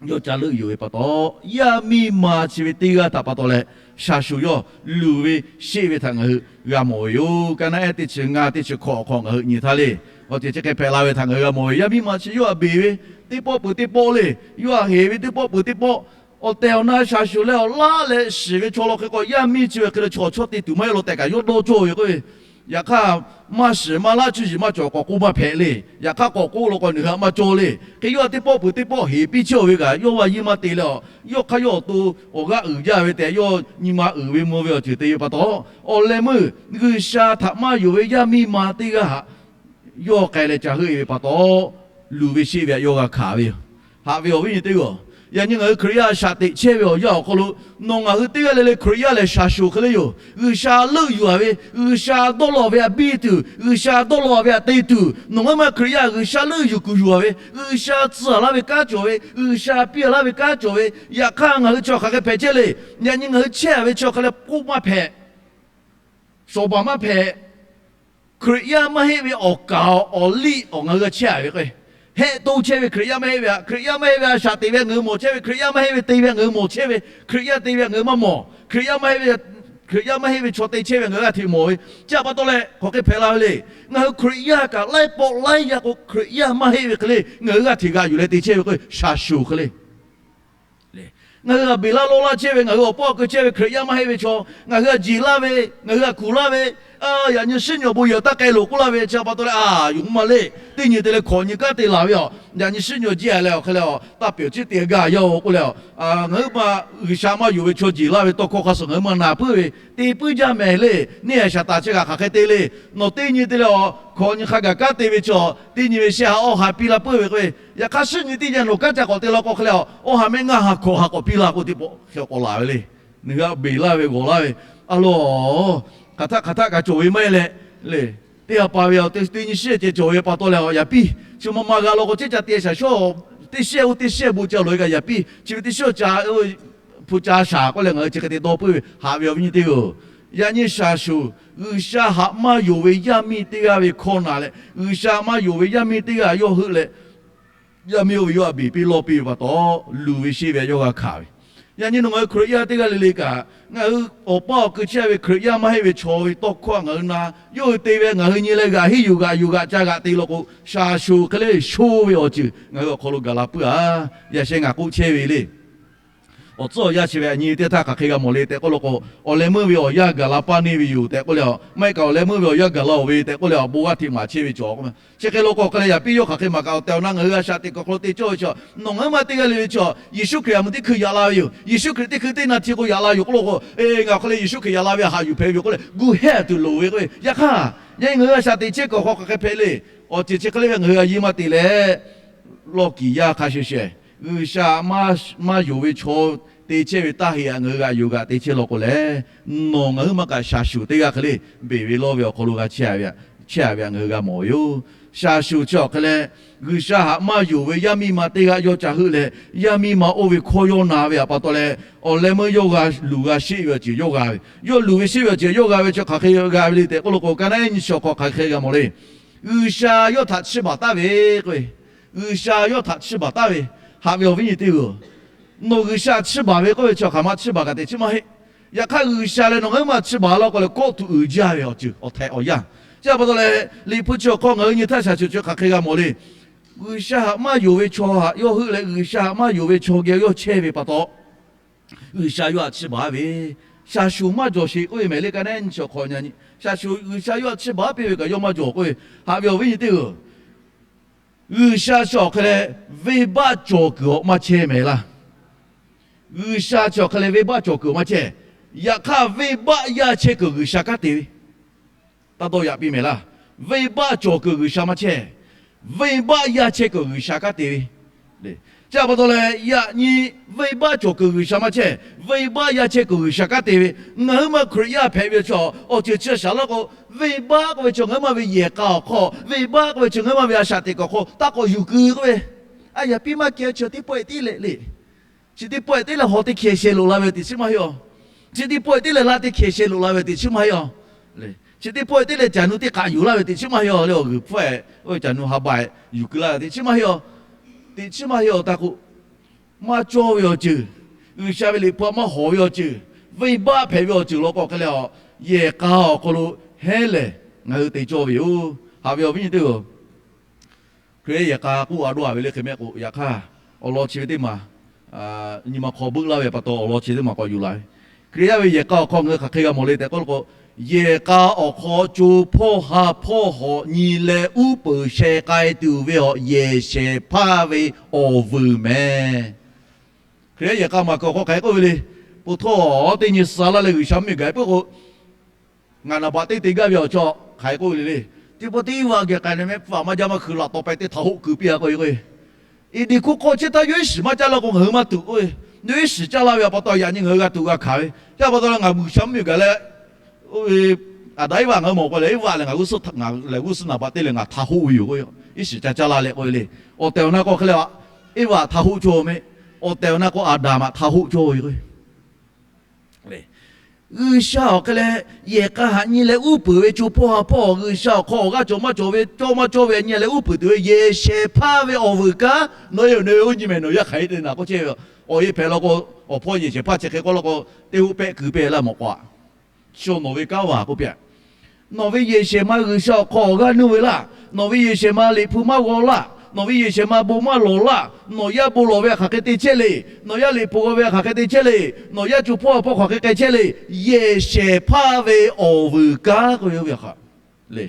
yawˇ ca leuˆ yuˬ ve pa taw, yaˇ miˇ ma chi ve teˇ g'aˇ htaꞈ pa taw leh, shaˍ shuˍ yawˇ luˬ ve sheˆ ve htaꞈ ngaˬ hui g'a mawˬ ve yoˬ. Kaˇ naˆ ehˉ teˇ chi ngaˇ teˇ chi hkawꞈ awˬ hk'aw ngaˬ hui nyi htaˇ le, awˬ ceuˬ chi hk'e hpehꞈ la ve htaꞈ ngaˬ hui g'a mawˬ ve. Yaˇ miˇ ma chi yawˇ htaꞈ beˬ ve teˇ pawˆ peuˬ teˇ pawˆ le, yawˇ htaꞈ heˍ ve teˇ pawˆ peuˬ teˇ pawˆ, awˬ tehˬ awˬ na shaˍ shuˍ leh awˬ laˇ leh shiˍ ve chaw law hk'e k'o, yaˇ miˇ chi ve hk'e le chaw chaw te tuˬ maˇ heˆ law tehꞈ kaꞈ yawˇ dawˇ cawˇ ve k'o, yaꞈ hk'aˇ maˇ shiˍ maˇ laˇ, cuˇ yiˍ maˇ cawˬ k'awꞈ k'oˆ maˇ hpehꞈ le. Yaꞈ hk'aˇ k'awꞈ k'oˆ law k'o, nawˬ hui htaꞈ maˇ cawˇ le. Hk'e yawˇ htaꞈ teˇ pawˆ peuˬ teˇ pawˆ heˍ piˇ chehˇ ve kaꞈ, yawˇ maˇ yiˇ maˇ te leh a, yawˇ hk'aˇ yawˇ awˬ to awˬ g'aˇ uiˍ jaˇ ve tehꞈ yawˇ nyi ma uiˍ ve mvuh ve awˬ ceuˬ te ve pa taw, awˬ leh meuˇ G'uiˬsha htaꞈ maˇ yonˍ ve yaˇ miˇ ma teˇ g'aˇ htaꞈ yawˇ k'ai leh ca heuˆ e ve pa taw, luˬ ve sheˆ ve htaꞈ yawˇ g'a hkanˍ ve yoˬ. Haꞈ ve awˬ viˉ nyi teˇ g'aˇ, yaꞈ nyi ngaˬ hui Hkriꞈ yaˇ shaꞈ teꞈ chehˇ ve awˬ yanˇ awˬ hk'aw lo, nawˬ ngaˬ hui teˇ g'aˇ le le Hkriꞈ yaˇ lehˬ shaˍ shuˍ hk'e le yoˬ. G'uiˬsha leuˆ yuˬ a ve, G'uiˬsha dawˇ law ve htaꞈ biˇ tuˬ, G'uiˬsha dawˇ law ve htaꞈ te tuˬ, nawˬ ngaˬ hui ma Hkriꞈ yaˇ G'uiˬsha leuˆ yuˬ kuˬ yuˬ a ve, G'uiˬsha tcuh a laˇ ve kanˉ cawˬ ve, G'uiˬsha piˇ a laˇ ve kanˉ cawˬ ve, yaꞈ hk'aˇ ngaˬ hui chi hk'aˬ hk'e hpehꞈ chehˇ le. Yaꞈ nyi ngaˬ hui chehˇ a ve chi hk'e leh k'oˆ maˇ hpehꞈ, shawˍ baˬ maˇ hpehꞈ. Hkriꞈ yaˇ maˇ heˆ ve awˬ kaˍ awˬ liˇ awˬ ngaˬ hui g'a chehˇ a ve k'o, hehˆ to chehˇ ve Hkriꞈ yaˇ maˇ heˆ ve htaꞈ, Hkriꞈ yaˇ maˇ heˆ ve htaꞈ shaꞈ teꞈ ve htaꞈ ngaˬ hui mawˬ chehˇ ve, Hkriꞈ yaˇ maˇ heˆ ve te ve htaꞈ ngaˬ hui mawˬ chehˇ ve, Hkriꞈ yaˇ te ve htaꞈ ngaˬ hui maˇ mawˬ, Hkriꞈ yaˇ maˇ heˆ ve, Hkriꞈ yaˇ maˇ heˆ ve chaw te chehˇ ve ngaˬ hui g'a hteꞈ mawˬ ve. Chi htaꞈ pa taw leh hk'aˬ hk'e hpehꞈ la ve le. Ngaˬ hui Hkriꞈ yaˇ kaꞈ laiˉ pawˆ laiˉ yaˇ k'o, Hkriꞈ yaˇ maˇ heˆ ve hk'e le ngaˬ hui g'a hteꞈ g'aꞈ yuˬ leh te chehˇ ve k'o, shaˍ shuˍ hk'e le. Ngaˬ hui htaꞈ beˬ laˇ lawˇ laˇ chehˇ ve, ngaˬ hui awˬ pawˆ awˬ keu chehˇ ve Hkriꞈ yaˇ maˇ heˆ ve chaw, ngaˬ hui htaꞈ jeˬ laˇ ve, ngaˬ hui htaꞈ kuˬ laˇ ve, Yaꞈ nyi shinˉ nyawˬ bon yehˬ taˇ k'ai loˬ k'oˆ laˇ ve chi pa taw leh, a, yonˍ maˇ le. Teˇ nyi te leh hkawꞈ nyi kanˉ te laˬ ve a, yaꞈ nyi shinˉ nyawˬ jiˇ a leh awˬ hk'e leh a, taˇ pehˬ awˬ ciˉ te gaˇ yaˇ-oˬ k'oˆ leh a, ngaˬ hui ma G'uiˬsha maˇ yonˍ ve chaw jeˬ laˇ ve tawˇ hkawˇ hk'a shuˍ ngaˬ hui ma naˍ puiˉ ve te puiˉ jaˇ mehˍ le. Neˇ haiˬ shaˍ taˍ chi kaꞈ hk'aˬ hk'e te le. Nawˬ teˇ nyi te leh a, hkawꞈ nyi hk'a gaˬ kanˉ te ve chaw, teˇ nyi ve shehˆ ha awˇ ha piˇ laˇ puiˉ ve k'o, yaꞈ hk'aˇ shinˉ nyi teˇ yanˇ nawˬ kanˉ ca k'awꞈ te law k'o hk'e leh a, awˇ ha mehˆ ngaˇ ha hkawꞈ ha k'awꞈ piˇ laˇ k'o teˇ pawˆ hk'e k'awꞈ laˬ ve le. Nawˬ hui a beˬ laˇ ve g'awˬ laˇ ve, a lo, hk'aˬ htaˆ hk'aˬ htaˆ kaꞈ cawˬ ve maˇ heˆ leh le. Teˇ ha pa ve a, teˇ nyi shiˉ ceh cawˬ ve pa taw leh a yaꞈ piˇ. Chi ma ma g'a law k'o, ceˇ ca te shaˍ shawˉ, teˇ shiˉ oˇ teˇ shiˉ bon ca loꞈ e kaꞈ yaꞈ piˇ. Chi ve teˇ shiˉ ca hpu ca shaˍ k'oˆ leh ngaˬ hui chi hk'e te dawˇ puiˉ ve, haꞈ ve awˬ viˉ nyi teˇ g'aˇ-oˬ, yaꞈ nyi shaˍ shuˍ G'uiˬsha haꞈ maˇ yonˍ ve yaˇ miˇ teˇ g'aˇ ve hkawˇ naˍ leh, G'uiˬsha maˇ yonˍ ve yaˇ miˇ teˇ g'aˇ yawˇ heuˆ leh, yaˇ miˇ oˇ ve yawˇ htaꞈ beˬ piˇ lawˇ piˇ ve pa taw, luˬ ve sheˆ ve yawˇ g'a hkanˍ ve. Yaꞈ nyi nawˬ ngaˬ hui Hkriꞈ yaˇ teˇ g'aˇ le le kaꞈ, ngaˬ hui awˬ paˇ awˬ kui chehˇ ve Hkriꞈ yaˇ maˇ heˆ ve chaw ve tawˇ hkawˇ ngaˬ hui na, yawˇ hui te ve ngaˬ hui nyi leh g'aꞈ henˇ yuˬ g'aꞈ yuˬ g'aꞈ ca g'aꞈ te law k'o, shaˍ shuˍ hk'e le sho ve awˬ ceuˬ ngaˬ hui awˬ hk'aw lo gaˬ la puiˉ a. Yaꞈ sheh ngaˬ k'oˆ chehˇ ve le. Awˬ tcuhˉ awˬ yanˇ chi ve a nyi teˇ htaˇ hk'aˬ hk'e g'a mawˬ le tehꞈ k'oˆ law k'o, awˬ leh meuˇ ve awˬ yanˇ gaˬ la paˇ neˇ ve yoˬ tehꞈ k'oˆ leh a, maˇ heˆ kaꞈ awˬ leh meuˇ ve awˬ yanˇ gaˬ la-oˬ ve tehꞈ k'oˆ leh a, bon g'aˇ hteꞈ maˍ chehˇ ve cawˬ k'o, chi hk'e law k'o hk'e leh yaꞈ piˇ yawˇ hk'aˬ hk'e maˍ kaꞈ awˬ tehˬ awˬ na ngaˬ hui a shaꞈ teꞈ kuiˬ awˬ hk'aw lo te cawˇ ve chi, nawˬ ngaˬ hui ma teˇ g'aˇ le le chi, Yeˍsuˆ Hkriꞈ a meuˇ teˇ hkui yaꞈ la ve yoˬ. Yeˍsuˆ Hkriꞈ teˇ hkui teˇ na hti k'o yaꞈ la yoˬ k'oˆ law k'o, e, ngaˬ awˬ hk'aw leh Yeˍsuˆ Hkriꞈ yaꞈ la ve a haꞈ yuˬ hpehꞈ ve yoˬ k'oˆ leh gu hehˇ tuˬ loˍ ve k'o, yaꞈ hk'aˇ, yaꞈ nyi ngaˬ hui a shaꞈ teꞈ chehˇ kuiˬ awˬ hk'aw hk'aˬ hk'e hpehꞈ le. Awˬ ceuˬ chi hk'e le ve ngaˬ hui a yeˇ maˇ te leh, lawˇ kiˍ yaˇ hk'a sheh sheh, G'uiˬsha maˇ yonˍ ve chaw te chehˇ ve taˇ heꞈ a, ngaˬ hui g'aꞈ yuˬ g'aꞈ te chehˇ law k'o leh, nawˬ ngaˬ hui ma kaꞈ shaˍ shuˍ teˇ g'aˇ hk'e le beˬ ve lawˇ ve awˬ hk'aw lo g'a chehˇ a ve a, ngaˬ hui g'a mawˬ ve yoˬ. Shaˍ shuˍ chi awˬ hk'e leh, G'uiˬsha haꞈ maˇ yonˍ ve yaˇ miˇ ma teˇ g'aˇ yawˇ ca heuˆ leh, yaˇ miˇ ma oˇ ve hkawˇ yawˇ na ve a pa taw leh, awˬ leh meuˇ yawˇ g'a luˬ g'a sheˆ ve awˬ ceuˬ yawˇ g'a ve, yawˇ luˬ ve sheˆ ve awˬ ceuˬ yawˇ g'a ve chi hk'aˬ hk'e g'a ve le tehꞈ k'oˆ law k'o, ka naˉ ehˉ nyi chi awˬ hk'aw hk'aˬ hk'e g'a mawˬ le. G'uiˬsha yawˇ htaꞈ chiˇ baˬ taˍ ve k'o, G'uiˬsha yawˇ htaꞈ chiˇ baˬ taˍ ve, haꞈ ve awˬ viˉ nyi teˇ g'aˇ-oˬ, nawˬ G'uiˬsha chiˇ baˬ ve k'oˆ ve chi hk'aˬ ma chiˇ baˬ kaꞈ teꞈ chiˉ maˇ heˆ. Yaꞈ hk'aˇ G'uiˬsha leh nawˬ ngaˬ hui ma chiˇ baˬ law k'o leh kawˆ tuˬ uiˍ jaˇ ve awˬ ceuˬ awˬ htaiꞈ awˬ yanˇ. Chi a pa taw leh, Liꞈ hpu chi awˬ hk'aw ngaˬ hui nyi htaˇ shaˍ shuˍ chi hk'aˬ hk'e g'a mawˬ le. G'uiˬsha haꞈ maˇ yonˍ ve chaw haꞈ yawˇ heuˆ leh G'uiˬsha haꞈ maˇ yonˍ ve chaw geh yawˇ chehˇ ve pa taw, G'uiˬsha yawˇ htaꞈ chiˇ baˬ ve, shaˍ shuˍ maˇ jawˬ sheˍ k'oˆ ve mehˍ le. Ka naˉ ehˉ nyi chi awˬ hk'aw nyi, shaˍ shuˍ G'uiˬsha yawˇ htaꞈ chiˇ baˬ piˇ ve kaꞈ yawˇ maˇ jawˬ k'oˆ ve, haꞈ ve awˬ viˉ nyi teˇ g'aˇ-oˬ, G'uiˬsha chi awˬ hk'e leh venˇbaˆ cawˬ kuiˬ awˬ maˇ chehˇ mehˍ laˇ. G'uiˬsha chi awˬ hk'e leh venˇbaˆ cawˬ kuiˬ awˬ maˇ chehˇ. Yaꞈ hk'aˇ venˇbaˆ yaˇ chehˇ kuiˬ G'uiˬsha kanˉ te ve, taˇ dawˇ yaꞈ piˇ mehˍ laˇ. Venˇbaˆ cawˬ kuiˬ G'uiˬsha maˇ chehˇ. Venˇbaˆ yaˇ chehˇ kuiˬ G'uiˬsha kanˉ te ve. Chi a pa taw leh yaꞈ nyi venˇbaˆ cawˬ kuiˬ G'uiˬsha maˇ chehˇ. Venˇbaˆ yaˇ chehˇ kuiˬ G'uiˬsha kanˉ te ve. Ngaˬ hui ma Hkriꞈ yaˇ hpehꞈ ve chaw, awˬ ceuˬ chi shaˍ laˇ k'o, venˇbaˆ k'oˆ ve chi ngaˬ hui ma ve yehˬ k'a awˬ hk'aw, venˇbaˆ k'oˆ ve chi ngaˬ hui ma ve a shaꞈ teꞈ kuiˬ awˬ hk'aw taˇ k'awꞈ yuˬ keu k'oˆ ve, a yaꞈ piˇ maˇ kehˬ chi teˇ pawehˇ teˇ leh le. Chi teˇ pawehˇ teˇ leh hawˬ teˇ hkehˍ sheh loꞈ la ve teꞈ chiˉ maˇ heˆ a. Chi teˇ pawehˇ teˇ leh laˇ teˇ hkehˍ sheh loꞈ la ve teꞈ chiˉ maˇ heˆ a. Chi teˇ pawehˇ teˇ leh caˬ nu teˇ k'aꞈ yuˬ laˇ ve teꞈ chiˉ maˇ heˆ a. Leh awˬ g'uiˬ hpfuhˇ-eh, caˬ nu ha ba-eh yuˬ keu laˇ ve teꞈ chiˉ maˇ heˆ a. Teꞈ chiˉ maˇ heˆ a taˇ k'o, maˇ cawˇ ve awˬ ceuˬ, G'uiˬsha ve Liꞈ hpu maˇ hawˍ ve awˬ ceuˬ, venˇbaˆ hpehꞈ ve awˬ ceuˬ law k'o hk'e leh a, yehˬ k'a awˬ hk'aw lo heˉ lehˬ ngaˬ hui te cawˇ ve yoˬ. Haꞈ ve awˬ viˉ nyi teˇ g'aˇ-oˬ, Hkriꞈ yaˇ yehˬ k'a k'oˆ a dawˇ a ve le hk'e mehˆ k'o, yaꞈ hk'aˇ awˬ lawn chi ve teˇ maˬ nyi ma hk'aw beuˆ laˇ ve pa taw awˬ lawn chi teˇ maˬ k'awꞈ yuˬ la ve. Hkriꞈ yaˇ ve yehˬ k'a awˬ hk'aw ngaˬ hui hk'aˬ hk'e g'a mawˬ le tehꞈ k'oˆ law k'o, yehˬ k'a awˬ hk'aw co hpawˇ ha hpawˇ hawꞈ nyi leh uˉ peunˍ sheh k'ai tuˬ ve awˬ yehˬ shehˍ hpaˇ ve awˬ vuiˬ mehˍ. Hkriꞈ yaˇ yehˬ k'a maˬ kuiˬ awˬ hk'aw hk'aˬ hk'e k'oˆ ve le. Po htawˇ teˇ nyi suh laˇ leh G'uiˬsha mvuhˇ miˬ gaˬ peuˬ k'o, ngaˬ naˍ baꞈ teˇ te gaˇ ve awˬ chaw hk'aˬ hk'e k'oˆ ve le le. Teˇ pawˆ teˇ vaꞈ geh k'ai leh mehˆ hpfuhˇ maˇ jaˇ maˇ hkui laꞈ taw peh teˇ htaꞈ hoˆ keu piˇ a k'oˆ ve k'o, eˍ, deꞈ hkuˇ hk'aw chehˇ htaˇ yawˇ iˉ shiˍ maˇ caˇ laˇ k'o ngaˬ hui maˇ tuꞈ k'oˆ ve, yawˇ iˉ shiˍ caˇ laˇ ve a pa taw yaꞈ nyi ngaˬ hui g'a tuꞈ g'a hkanˍ ve. Chi a pa taw leh ngaˬ G'uiˬsha mvuhˇ miˬ gaˬ leh, Aˍdanˍ Eˇvaꞈ ngaˬ hui mawˬ k'o leh, Eˇvaꞈ lehˬ ngaˬ g'uˇ suhˉ naˍ baꞈ teˇ leh ngaˬ htaꞈ hoˆ ve yoˬ k'oˆ ve, iˉ shiˍ ca caˇ laˇ leh k'oˆ ve le. Awˬ tehˬ awˬ na k'o hk'e leh, Eˇvaꞈ htaꞈ hoˆ cawˇ ve mehˆ. Awˬ tehˬ awˬ na k'o Aˍdanˍ maꞈ htaꞈ hoˆ cawˇ ve k'o G'uiˬsha awˬ hk'e leh yehˬ k'a haꞈ nyi leh uˉ peunˍ ve co hpawˇ ha hpawˇ G'uiˬsha awˬ hk'aw awˬ g'aˇ cawˬ maˇ cawˬ ve cawˇ maˇ cawˇ ve nyi leh uˉ peunˍ tuˬ ve yehˬ shehˍ hpaˇ ve awˬ vuiˬ kaꞈ nawˬ e nawˬ e oˇ nyi mehˍ nawˬ yaˇ hk'aˬ hk'e te naˍ k'oˆ chehˇ ve. Awˬ e hpehꞈ law k'o, awˬ hpawˇ yehˬ shehˍ hpaˇ chi hk'e k'oˆ law k'o, teˇ hoˆ pehˆ keu pehˇ laˇ mawˬ k'o a. Chi nawˬ ve kanˉ vaˬ k'oˆ piˇ. Nawˬ ve yehˬ shehˍ ma G'uiˬsha awˬ hk'aw awˬ g'aˇ nuˇ ve laˇ. Nawˬ ve yehˬ shehˍ ma Liꞈ hpu maˇ g'aw laˇ. Nawˬ ve yehˬ shehˍ ma bon maˇ lawˬ laˇ. Nawˬ yaˇ bon lawˬ ve hk'aˬ hk'e te chehˇ le. Nawˬ yaˇ liꞈ poˬ g'aw ve hk'aˬ hk'e te chehˇ le. Nawˬ yaˇ co hpawˇ ha hpawˇ hk'aˬ hk'e k'ai chehˇ le. Yehˬ shehˍ hpaˇ ve awˬ vuiˬ kanˉ k'oˆ ve oˇ ve hk'aˬ le.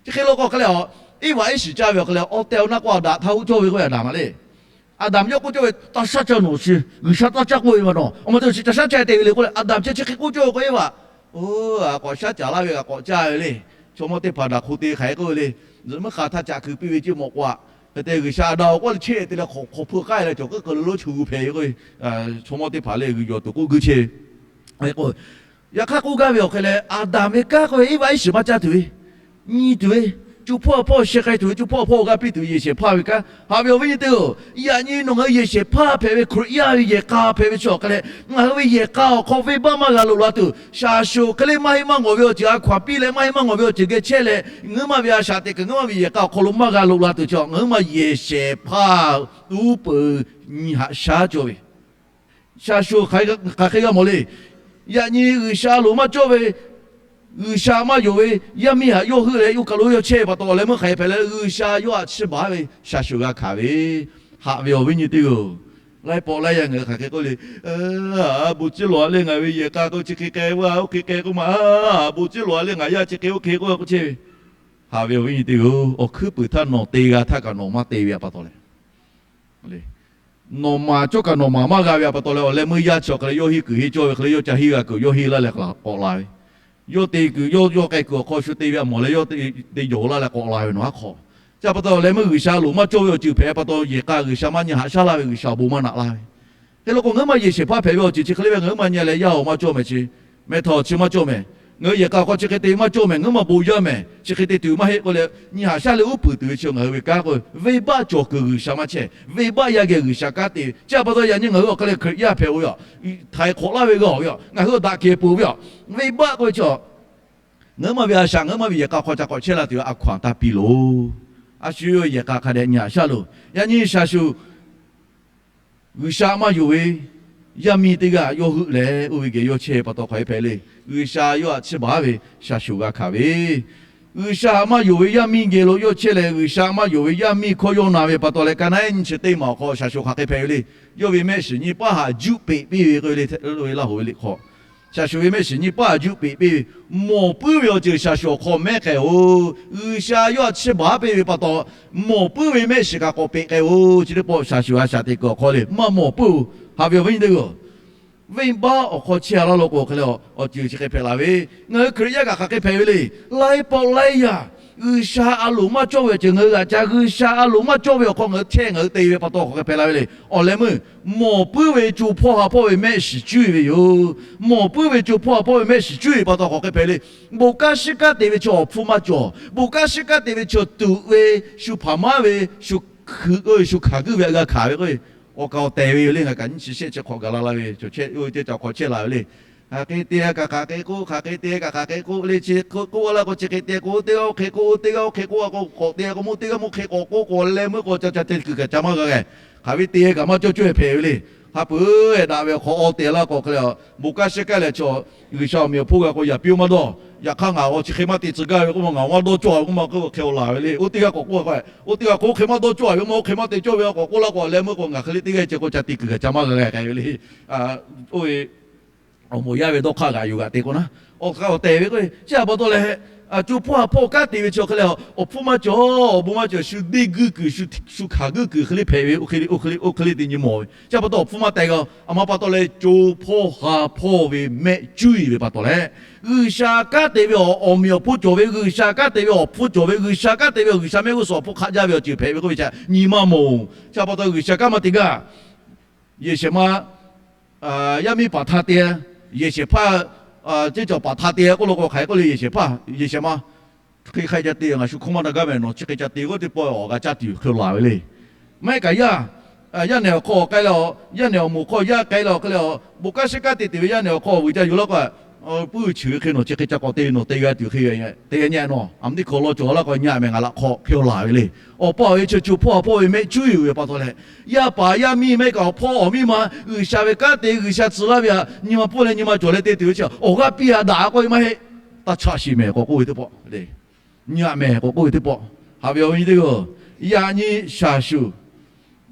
Chi hk'e lo k'o hk'e leh a, Eˇvaꞈ iˉ shiˍ caˇ ve awˬ hk'e leh awˬ tehˬ awˬ na k'o Aˍdanˍ htaꞈ hoˆ cawˇ ve k'o, Aˍdanˍ maˇ le. Aˍdanˍ yawˇ k'oˆ cawˇ ve, Taˇ shaˉ caˇ nawˬ chi, G'uiˬsha taˇ caˇ k'oˆ ve maˇ nawˬ, awˬ ma te chi taˇ shaˉ caˇ te ve le k'oˆ leh, Aˍdanˍ chi chi hk'e k'oˆ cawˇ ve k'o, Eˇvaꞈ, oˇ, a k'awꞈ shaˉ caˍ laˇ ve, a k'awꞈ caˇ ve le. Chaw mawˇ teˇ hpaˍ daꞈ hk'o te hk'aˬ hk'e k'oˆ ve le. Zuhꞈ meuˇ hk'aˬ htaˇ caꞈ kuiˬ piˇ ve ceˇ mawꞈ k'o a, hk'e te G'uiˬsha Aˍdanˍ awˬ k'oˆ leh chehˇ te leh hk'awꞈ hpu k'ai leh cawˬ k'o, k'o lo lo chi gu hpehꞈ ve k'o, chaw mawˇ teˇ hpaˍ le g'uiˬ yawˬ tuˬ k'oˆ guˇ chehˇ ve. Yaꞈ hk'aˇ k'oˆ gaˇ ve awˬ hk'e leh, Aˍdanˍ ve kanˉ k'oˆ ve Eˇvaꞈ iˉ shiˍ maˇ caˇ tuˬ ve, nyi tuˬ ve, co hpawˇ ha hpawˇ sheh k'ai tuˬ ve, co hpawˇ ha hpawˇ g'aˇ piˇ tuˬ ve yehˬ shehˍ hpaˇ ve kanˉ. Haꞈ ve awˬ viˉ nyi teˇ-oˬ, yaꞈ nyi nawˬ ngaˬ hui yehˬ shehˍ hpaˇ hpehꞈ ve Hkriꞈ yaˇ ve yehˬ k'a hpehꞈ ve chi awˬ hk'e leh, ngaˬ hui ve yehˬ k'a awˬ hk'aw venˇbaˆ maˇ g'a loꞈ la tuˬ, shaˍ shoˍ hk'e le maˇ heˆ maˇ ngawˬ ve awˬ ceuˬ a hkaw-anˬ piˇ leh maˇ heˆ maˇ ngawˬ ve awˬ ceuˬ geh chehˇ leh, ngaˬ hui ma ve a shaꞈ teꞈ kuiˬ ngaˬ hui ma ve yehˬ k'a awˬ hk'aw lo maˇ g'a loꞈ la tuˬ chi ngaˬ hui ma yehˬ shehˍ hpaˇ uˉ peunˍ nyi haꞈ shaˉ cawˇ ve shaˍ shoˍ hk'aˬ hk'e g'a mawˬ le. Yaꞈ nyi G'uiˬsha loˍ maˇ cawˇ ve, G'uiˬsha maˇ yonˍ ve yaˇ miˇ htaꞈ yawˇ heuˆ leh yawˇ kaˬ lo yawˇ chehˇ ve pa taw, awˬ leh meuˇ hk'aˬ hk'e hpehꞈ leh G'uiˬsha yawˇ htaꞈ chiˇ baˬ ve shaˍ shoˍ g'a hkanˍ ve, haꞈ ve awˬ viˉ nyi teˇ-oˬ, laiˉ pawˆ laiˉ yaˇ ngaˬ hui hk'aˬ hk'e k'oˆ le, Bon ciˉ lawˬ-a le, ngaˬ ve yehˬ k'a k'o chi hk'e k'ai ve, oˇ hk'e k'ai k'oˆ ma, bon ciˉ lawˬ-a le, ngaˬ yaˇ chi hk'e oˇ hk'e k'oˆ k'oˆ chehˇ ve. Haꞈ ve awˬ viˉ nyi teˇ-oˬ, awˬ hkuiˉ puiˍ htaˇ nawˬ te g'a htaˇ kaꞈ nawˬ maˇ te ve pa taw leh, nawˬ maˍ cawˇ kaꞈ nawˬ maˍ maˇ g'a ve pa taw leh, awˬ leh meuˇ yaˇ chi awˬ hk'e leh yawˇ henˇ kuiˬ henˇ cawˇ ve hk'e leh yawˇ ca henˇ g'a kuiˬ yawˇ henˇ laˇ leh k'awꞈ la ve, yawˇ te kuiˬ yawˇ yawˇ k'ai kuiˬ awˬ hk'aw shu te ve a mawˬ leh yawˇ te yonˍ laˇ leh k'awꞈ la ve nawˬ haˉ hk'awꞈ. Chi pa taw awˬ leh meuˇ G'uiˬsha loˍ maˇ cawˇ ve awˬ ceuˬ hpehꞈ pa taw, yehˬ k'a G'uiˬsha maˇ nyi haꞈ shaˉ laˇ ve, G'uiˬsha awˬ bon maˇ naꞈ laˇ ve hk'e lo k'o, ngaˬ hui ma yehˬ shehˍ hpaˇ hpehꞈ ve awˬ ceuˬ chi hk'e le ve ngaˬ hui ma nyi leh yaˇ awˬ maˇ cawˇ mehˍ chi, mehˬ htaꞈ chi maˇ cawˇ mehˍ, ngaˬ hui yehˬ k'a awˬ hk'aw chi hk'e te maˇ cawˇ mehˍ, ngaˬ hui ma bon yaˇ mehˍ, chi hk'e te tuˬ maˇ heˆ k'oˆ leh nyi haꞈ shaˉ leh uˉ peunˍ tuˬ ve chi ngaˬ hui ve kanˉ k'o, venˇbaˆ cawˬ kuiˬ G'uiˬsha maˇ chehˇ, venˇbaˆ yaˇ geh G'uiˬsha kanˉ te ve. Chi pa taw yaꞈ nyi ngaˬ hui awˬ hk'e leh Hkriꞈ yaˇ hpehꞈ-o ve, htaiˍ hk'awꞈ laˇ ve g'a-o ve, ngaˬ hui daꞈ kehˬ peuˬ ve, venˇbaˆ k'oˆ ve chi ngaˬ hui ma ve a shaꞈ, ngaˬ hui ma ve yehˬ k'a hk'aw ca k'awꞈ chehˇ la tuˬ ve a hkaw-anˬ taˇ piˇ loˬ. A shu yawˇ yehˬ k'a hk'a dehꞈ nyi haꞈ shaˉ loˬ. Yaꞈ nyi shaˍ shuˍ G'uiˬsha maˇ yonˍ ve yaˇ miˇ teˇ g'aˇ yawˇ heuˆ leh oˇ ve geh yawˇ chehˇ pa taw hk'aˬ hk'e hpehꞈ le. G'uiˬsha yawˇ htaꞈ chiˇ baˬ ve shaˍ shuˍ g'a hkanˍ ve, G'uiˬsha maˇ yonˍ ve yaˇ miˇ geh lo yawˇ chehˇ leh, G'uiˬsha maˇ yonˍ ve yaˇ miˇ hkawˇ yawˇ na ve pa taw leh, ka naˉ nyi chi teˇ maˬ awˬ hk'aw shaˍ shuˍ hk'aˬ hk'e hpehꞈ ve le. Yawˇ ve mehˆ shiˍ nyiˇ paˉ htaꞈ juˆ peꞈ piˇ ve k'oˆ ve le, Laˇ hoꞈ ve liꞈ hk'aw shaˍ shuˍ ve mehˆ shiˍ nyiˇ paˉ htaꞈ juˆ peꞈ piˇ ve, mawˬ puiˉ ve awˬ ceuˬ shaˍ shuˍ awˬ hk'aw mehˉ k'ai-o. G'uiˬsha yawˇ htaꞈ chiˇ baˬ piˇ ve pa taw, mawˬ puiˉ ve mehˆ shiˍ kaꞈ k'awꞈ peꞈ k'ai-o. Chi teˇ pawˆ shaˍ shuˍ a shaꞈ teꞈ kuiˬ awˬ hk'aw le maˇ mawˬ puiˉ-o. Haꞈ ve awˬ viˉ nyi teˇ-oˬ, venˇbaˆ awˬ hk'aw chehˇ-a laˇ lo k'o hk'e leh, awˬ ceuˬ chi hk'e hpehꞈ la ve, ngaˬ hui Hkriꞈ yaˇ kaꞈ hk'aˬ hk'e hpehꞈ ve le. Laiˉ pawˆ laiˉ yaˇ G'uiˬsha a loˍ maˇ cawˇ ve awˬ ceuˬ ngaˬ hui g'a ca, G'uiˬsha a loˍ maˇ cawˇ ve awˬ hk'aw ngaˬ hui chehˇ ngaˬ hui te ve pa taw hk'aˬ hk'e hpehꞈ la ve le. Awˬ leh meuˇ mawˬ puiˉ ve co hpawˇ ha hpawˇ ve mehˆ shiˍ cuˇ ve yoˬ. Mawˬ puiˉ ve co hpawˇ ha hpawˇ ve mehˆ shiˍ cuˇ ve pa taw hk'aˬ hk'e hpehꞈ le. Bon kanˉ shiˉ kanˉ te ve chaw awˬ hpfuhˇ maˇ cawˬ. Bon kanˉ shiˉ kanˉ te ve chaw tuꞈ ve, shu hpaˍ maˉ ve, shu hkanˍ guiˇ ve, g'a hkanˍ ve k'o, awˬ kaˍ awˬ tehˬ ve yoˬ le. Ngaˬ kaꞈ nyiˇ chi shehˆ chi hk'awꞈ gaˬ la la ve, chaw chehˇ oˇ ve teˇ ca hk'awꞈ chehˇ la ve le. Hk'aˬ hk'e te kaꞈ hk'aˬ hk'e k'oˆ, hk'aˬ hk'e te kaꞈ hk'aˬ hk'e k'oˆ le. Chi k'oˆ laˇ k'o chi hk'e te k'o, teˇ g'aˇ oˇ hk'e k'oˆ, teˇ g'aˇ oˇ hk'e k'oˆ, a k'o k'awꞈ te k'o, mawˇ teˇ g'aˇ mawˇ hk'e k'awꞈ k'oˆ k'o, leh meuˇ k'o ca ca te kuiˬ kaꞈ ca maˇ g'a g'a. Hk'aˬ ve te kaꞈ maˇ cawˇ cawˇ hpehꞈ ve le. Hk'a peuˬ-eˬ daꞈ ve awˬ hk'aw awˬ te laˇ k'o hk'e le, bon kanˉ shiˉ kanˉ leh chaw G'uiˬsha awˬ meꞈ awˬ hponˇ g'a k'o yaꞈ piˇ-oˆ maˇ dawˇ. Yaꞈ hk'aˇ ngaˬ awˬ chi hk'e maˇ te tcuh gaˇ ve k'oˆ ma, ngaˬ maˇ dawˇ cawˇ ve k'oˆ ma, hk'e k'o hk'e-o laˬ ve le. Oˇ teˇ g'aˇ k'awꞈ k'oˆ k'o, oˇ teˇ g'aˇ k'oˆ hk'e maˇ dawˇ cawˇ ve k'oˆ ma, oˇ hk'e maˇ te cawˇ ve k'awꞈ k'oˆ laˇ k'o, leh meuˇ k'o ngaˬ hk'e le teˇ g'aˇ ceh k'o ca te kuiˬ kaꞈ ca maˇ g'a g'a k'ai ve le. Oˇ ve awˬ moˍ yaˇ ve dawˇ hk'aˇ g'aꞈ yuˬ g'aꞈ te k'o naˉ, awˬ kaˍ awˬ tehˬ ve k'o, chi a pa taw leh, co hpawˇ ha hpawˇ kanˉ te ve chi awˬ hk'e leh, awˬ hpfuhˇ maˇ cawˬ, awˬ bon maˇ cawˬ, shu deˇ guiˇ kuiˬ, shu hkanˍ guiˇ kuiˬ hk'e le hpehꞈ ve, oˇ hk'e le, oˇ hk'e le, oˇ hk'e le te nyi mawˬ ve. Chi a pa taw awˬ hpfuhˇ maˇ teh g'a. A ma pa taw leh co hpawˇ ha hpawˇ ve mehˆ cuˇ ve pa taw leh, G'uiˬsha kanˉ te ve awˬ meꞈ awˬ hponˇ cawˬ ve, G'uiˬsha kanˉ te ve awˬ hpfuhˇ cawˬ ve, G'uiˬsha kanˉ te ve awˬ G'uiˬsha mehˆ g'uˇ suhˍ awˬ hpfuhˇ hk'aˆ jaˇ ve awˬ ceuˬ hpehꞈ ve k'oˆ ve chi nyi maˇ mawˬ. Chi a pa taw G'uiˬsha kanˉ maˇ te gaˇ. Yehˬ shehˍ ma yaˇ miˇ paˍ htaˇ te, yehˬ shehˍ hpaˇ ceˇ cawˬ paˍ htaˇ te k'oˆ lo k'o, hk'aˬ hk'e k'oˆ le, yehˬ shehˍ hpaˇ, yehˬ shehˍ ma hk'e hk'a ca te, ngaˬ shu hk'oˆ maˇ na gaˇ mehˍ, nawˬ chi hk'e ca te k'oˆ teˇ pawˆ awˬ g'a caˇ tuˬ hk'e laˬ ve le. Maˇ heˆ kaꞈ yaˇ, yaˇ nehˬ awˬ hk'aw k'ai leh, yaˇ nehˬ awˬ moˍ hk'aw yaˇ k'ai leh awˬ hk'e leh, bon kanˉ shiˉ kanˉ te tuˬ ve yaˇ nehˬ awˬ hk'aw vuiˬ ca yuˬ laˇ k'o, puiˉ cheuˬ ve hk'e nawˬ chi hk'e ca k'awꞈ te, nawˬ te g'a tuˬ hk'e te g'a nyi nawˬ, a ma teˇ hkawꞈ law cawˬ laˇ k'o nyi a mehˍ ngaˬ laꞈ hk'aw hk'e laˬ ve le. Awˬ pa awˬ e chi co hpawˇ ha hpawˇ ve mehˆ cuˇ yuˬ ve pa taw leh, yaˇ paˍ yaˇ miˇ maˇ heˆ kaꞈ awˬ hpawˇ awˬ miˇ ma G'uiˬsha ve kanˉ te, G'uiˬsha tcuh laˇ ve htaꞈ nyi ma pfuhˇ leh nyi ma cawˬ leh te tuˬ ve chi awˬ g'aˇ piˇ a daꞈ k'oˆ ve maˇ heˆ. Taˇ chaꞈ shiˍ mehˍ k'awꞈ k'oˆ ve teˇ pawˆ le. Nyi a mehˍ k'awꞈ k'oˆ ve teˇ pawˆ. Haꞈ ve awˬ viˉ nyi teˇ hpaˍ-oˬ, Yaꞈ nyi shaˍ shuˍ,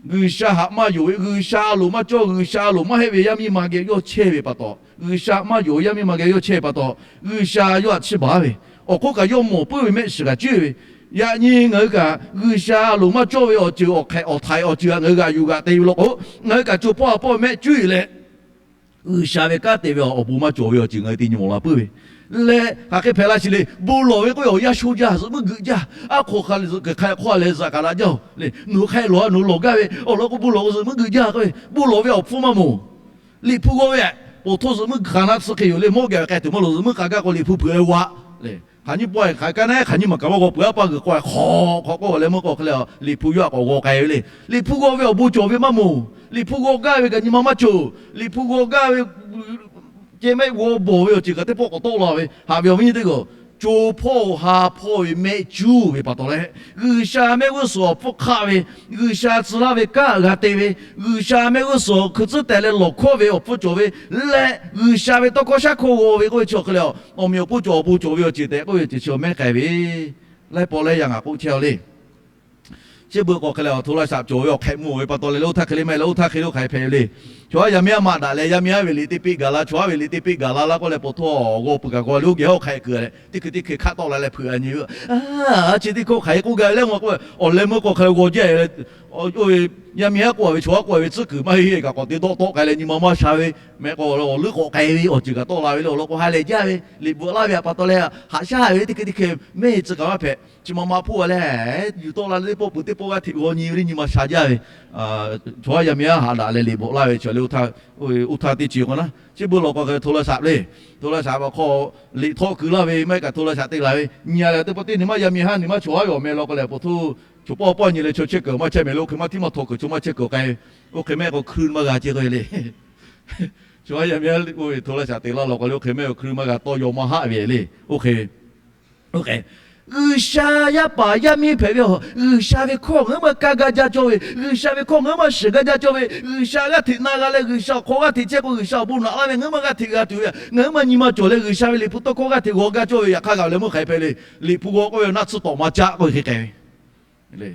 G'uiˬsha haꞈ maˇ yonˍ ve, G'uiˬsha a loˍ maˇ cawˇ, G'uiˬsha a loˍ maˇ heˆ ve yaˇ miˇ ma geh yawˇ chehˇ ve pa taw, G'uiˬsha maˇ yonˍ ve yaˇ miˇ ma geh yawˇ chehˇ ve pa taw, G'uiˬsha yawˇ htaꞈ chiˇ baˬ ve, awˬ hk'oˆ kaꞈ yawˇ mawˬ puiˉ ve mehˆ shiˍ kaꞈ cuˇ ve. Yaꞈ nyi ngaˬ hui kaꞈ G'uiˬsha a loˍ maˇ cawˇ ve awˬ ceuˬ, awˬ hk'ehꞈ awˬ htaiˍ awˬ ceuˬ htaꞈ ngaˬ hui g'aꞈ yuˬ g'aꞈ te ve law k'o, ngaˬ hui kaꞈ co hpawˇ ha hpawˇ mehˆ cuˇ ve leh, G'uiˬsha ve kanˉ te ve awˬ bon maˇ cawˬ ve awˬ ceuˬ ngaˬ hui te nyi mawˬ la puiˉ ve. Leh hk'aˬ hk'e hpehꞈ la sheˍ le, bon lawˬ ve k'oˆ ve awˬ yanˇ sho jaˇ, zuhꞈ muiˉ geuꞈ jaˇ, aˉ hk'aw hk'a leh zuhꞈ kuiˬ hk'a hk'aw leh zuhꞈ kaꞈ la jaˇ-oˬ le. Nawˬ hui hk'a lawˬ a, nawˬ hui lawˬ gaˇ ve awˬ lawn k'o, bon lawˬ k'o zuhꞈ muiˉ geuꞈ jaˇ k'oˆ ve, bon lawˬ ve awˬ hpfuhˇ maˇ mawˬ. Liꞈ hpu g'aw ve, poˬ htoˇ zuhꞈ muiˉ hk'aˬ na tsuhꞈ hk'e yoˬ le, mawˇ gaˬ ve k'ai tuˬ maˇ loˍ, zuhꞈ muiˉ hk'aˬ gaˇ k'o Liꞈ hpu hpeuꞈ leh g'aw le. Hk'aˬ nyiˇ pawˆ hk'aˬ hk'e naˉ, hk'aˬ nyiˇ maˬ kaꞈ maˇ g'aw peuˬ, aˉ paˇ g'uiˬ k'aw hk'aw k'aw k'o leh meuˇ k'o hk'e le, Liꞈ hpu yawˇ htaꞈ k'awꞈ g'aw k'ai ve le. Liꞈ hpu g'aw ve awˬ bon cawˬ ve maˇ mawˬ. Liꞈ hpu g'aw gaˇ ve kaꞈ nyi ma maˇ cawˬ. Liꞈ hpu g'aw gaˇ ve ceh mehˆ g'aw bawˬ ve awˬ ceuˬ kaꞈ teˇ pawˆ k'awꞈ tawˆ la ve. Haꞈ ve awˬ viˉ nyi teˇ g'aˇ, co hpawˇ ha hpawˇ ve mehˆ cuˉ ve pa taw leh, G'uiˬsha mehˆ g'uˇ suhˍ awˬ hpfuhˇ hk'aˆ ve, G'uiˬsha tcuh laˇ ve kanˉ g'a te ve, G'uiˬsha mehˆ g'uˇ suhˍ hkui tcuhˉ tehꞈ leh lawˬ hkawˇ ve awˬ hpfuhˇ cawˬ ve leh, G'uiˬsha ve tawˇ hkawˇ shaˉ hkawˇ g'aw ve k'oˆ ve chi awˬ hk'e le, awˬ meꞈ awˬ hponˇ cawˬ awˬ bon cawˬ ve awˬ ceuˬ tehꞈ k'oˆ ve awˬ ceuˬ chi awˬ mehˉ k'ai ve. Laiˉ pawˆ laiˉ yaˇ ngaˬ k'oˆ chehˇ-a le. Chi beuꞈ k'awꞈ hk'e leh, a htoꞈ la shaꞈ cawˬ ve awˬ hk'ehꞈ mvuh ve pa taw leh, oˇ htaˇ hk'e le maˇ heˆ leh, oˇ htaˇ hk'e le oˇ hk'aˬ hk'e hpehꞈ ve le. Chaw haˉ yaˇ miˇ haˉ maˇ daꞈ leh, yaˇ miˇ haˉ ve liꞈ te peˆ gaˬ la, chaw haˉ ve liꞈ te peˆ gaˬ la laˇ k'oˆ leh, pawˬ htaˇ g'aw peuˬ kaꞈ g'aw leh, oˇ geh oˇ hk'aˬ hk'e keu leh, teˇ hkui teˇ hkui hkaˆ tawˆ la leh hpeuꞈ a nyi ve. Chi teˇ hkawˇ hk'aˬ hk'e k'oˆ gaˇ ve leh, awˬ leh meuˇ k'o hk'e g'aw jaˇ ve, yaˇ miˇ haˉ k'oˆ ve, chaw haˉ k'oˆ ve tcuhˉ kuiˬ maˇ heˆ kaꞈ k'awꞈ te dawˆ tawˆ k'ai leh, nyi ma maˇ sha ve, mehˆ k'o awˬ leuˉ k'awꞈ k'ai ve awˬ ceuˬ kaꞈ tawˆ la ve le. Awˬ lawn k'o ha lehˬ jaˇ ve, liꞈ bvuhꞈ laˇ ve pa taw leh, haꞈ shaˉ ve teˇ hkui teˇ hkui mehˆ tcuh kaꞈ maˇ hpehꞈ. Chi ma ma hpfuhˇ a leh, yuˬ tawˆ la leh teˇ pawˆ peuˬ teˇ pawˆ g'aˇ hteꞈ g'aw nyi ve le, nyi ma sha jaˇ ve. Chaw haˉ yaˇ miˇ haˉ haꞈ daꞈ leh liꞈ bvuhꞈ laˇ ve chaw le, oˇ htaˇ teˇ ceuˬ k'o naˉ, chi beuꞈ lawˬ k'o hk'e htoꞈ la shaꞈ le. Htoꞈ la shaꞈ ve awˬ hk'aw liꞈ htawˆ keu laˇ ve maˇ heˆ kaꞈ htoꞈ la shaꞈ te la ve nyi a leh, teˇ pawˆ teˇ nyi maˇ yaˇ miˇ haˉ nyi maˇ chaw haˉ ve awˬ meh law k'o leh, pawˬ htaˇ chaw pawˆ pawˆ nyi leh chaw chehˇ kuiˬ maˇ chehˇ meh le, oˇ hk'e maˇ tiˉ maˇ htaw kuiˬ chaw maˇ chehˇ kuiˬ k'ai ve. Oˇ hk'e mehˆ k'o hkui maˇ g'a ceh k'o le. Chaw haˉ yaˇ miˇ haˉ oˇ ve htoꞈ la shaꞈ te laˇ law k'o le, oˇ hk'e mehˆ k'o hkui maˇ g'a tawˇ yaw maˇ haˆ ve le. Oˇ hk'e G'uiˬsha yaˇ paˍ yaˇ miˇ hpehꞈ ve a, G'uiˬsha ve hkawˇ ngaˬ hui maˇ kaˇ gaˇ jaˇ cawˇ ve, G'uiˬsha ve hkawˇ ngaˬ hui maˇ shiˍ gaˇ jaˇ cawˇ ve, G'uiˬsha g'aˇ hteꞈ na g'a leh, G'uiˬsha awˬ hk'aw g'aˇ hteꞈ chehˇ k'o, G'uiˬsha awˬ bon naꞈ laˇ ve ngaˬ hui maˇ g'aˇ hteꞈ g'a tuˬ ve, ngaˬ hui maˇ nyi ma cawˬ leh G'uiˬsha ve liꞈ hpu tawˇ hkawˇ g'aˇ hteꞈ g'aw gaˇ cawˇ ve, yaꞈ hk'aˇ g'a leh meuˇ hk'aˬ hk'e hpehꞈ le. Liꞈ hpu g'aw k'oˆ ve naˆ tsuhˇ tawꞈ ma caˆ k'oˆ ve hk'e k'ai ve le.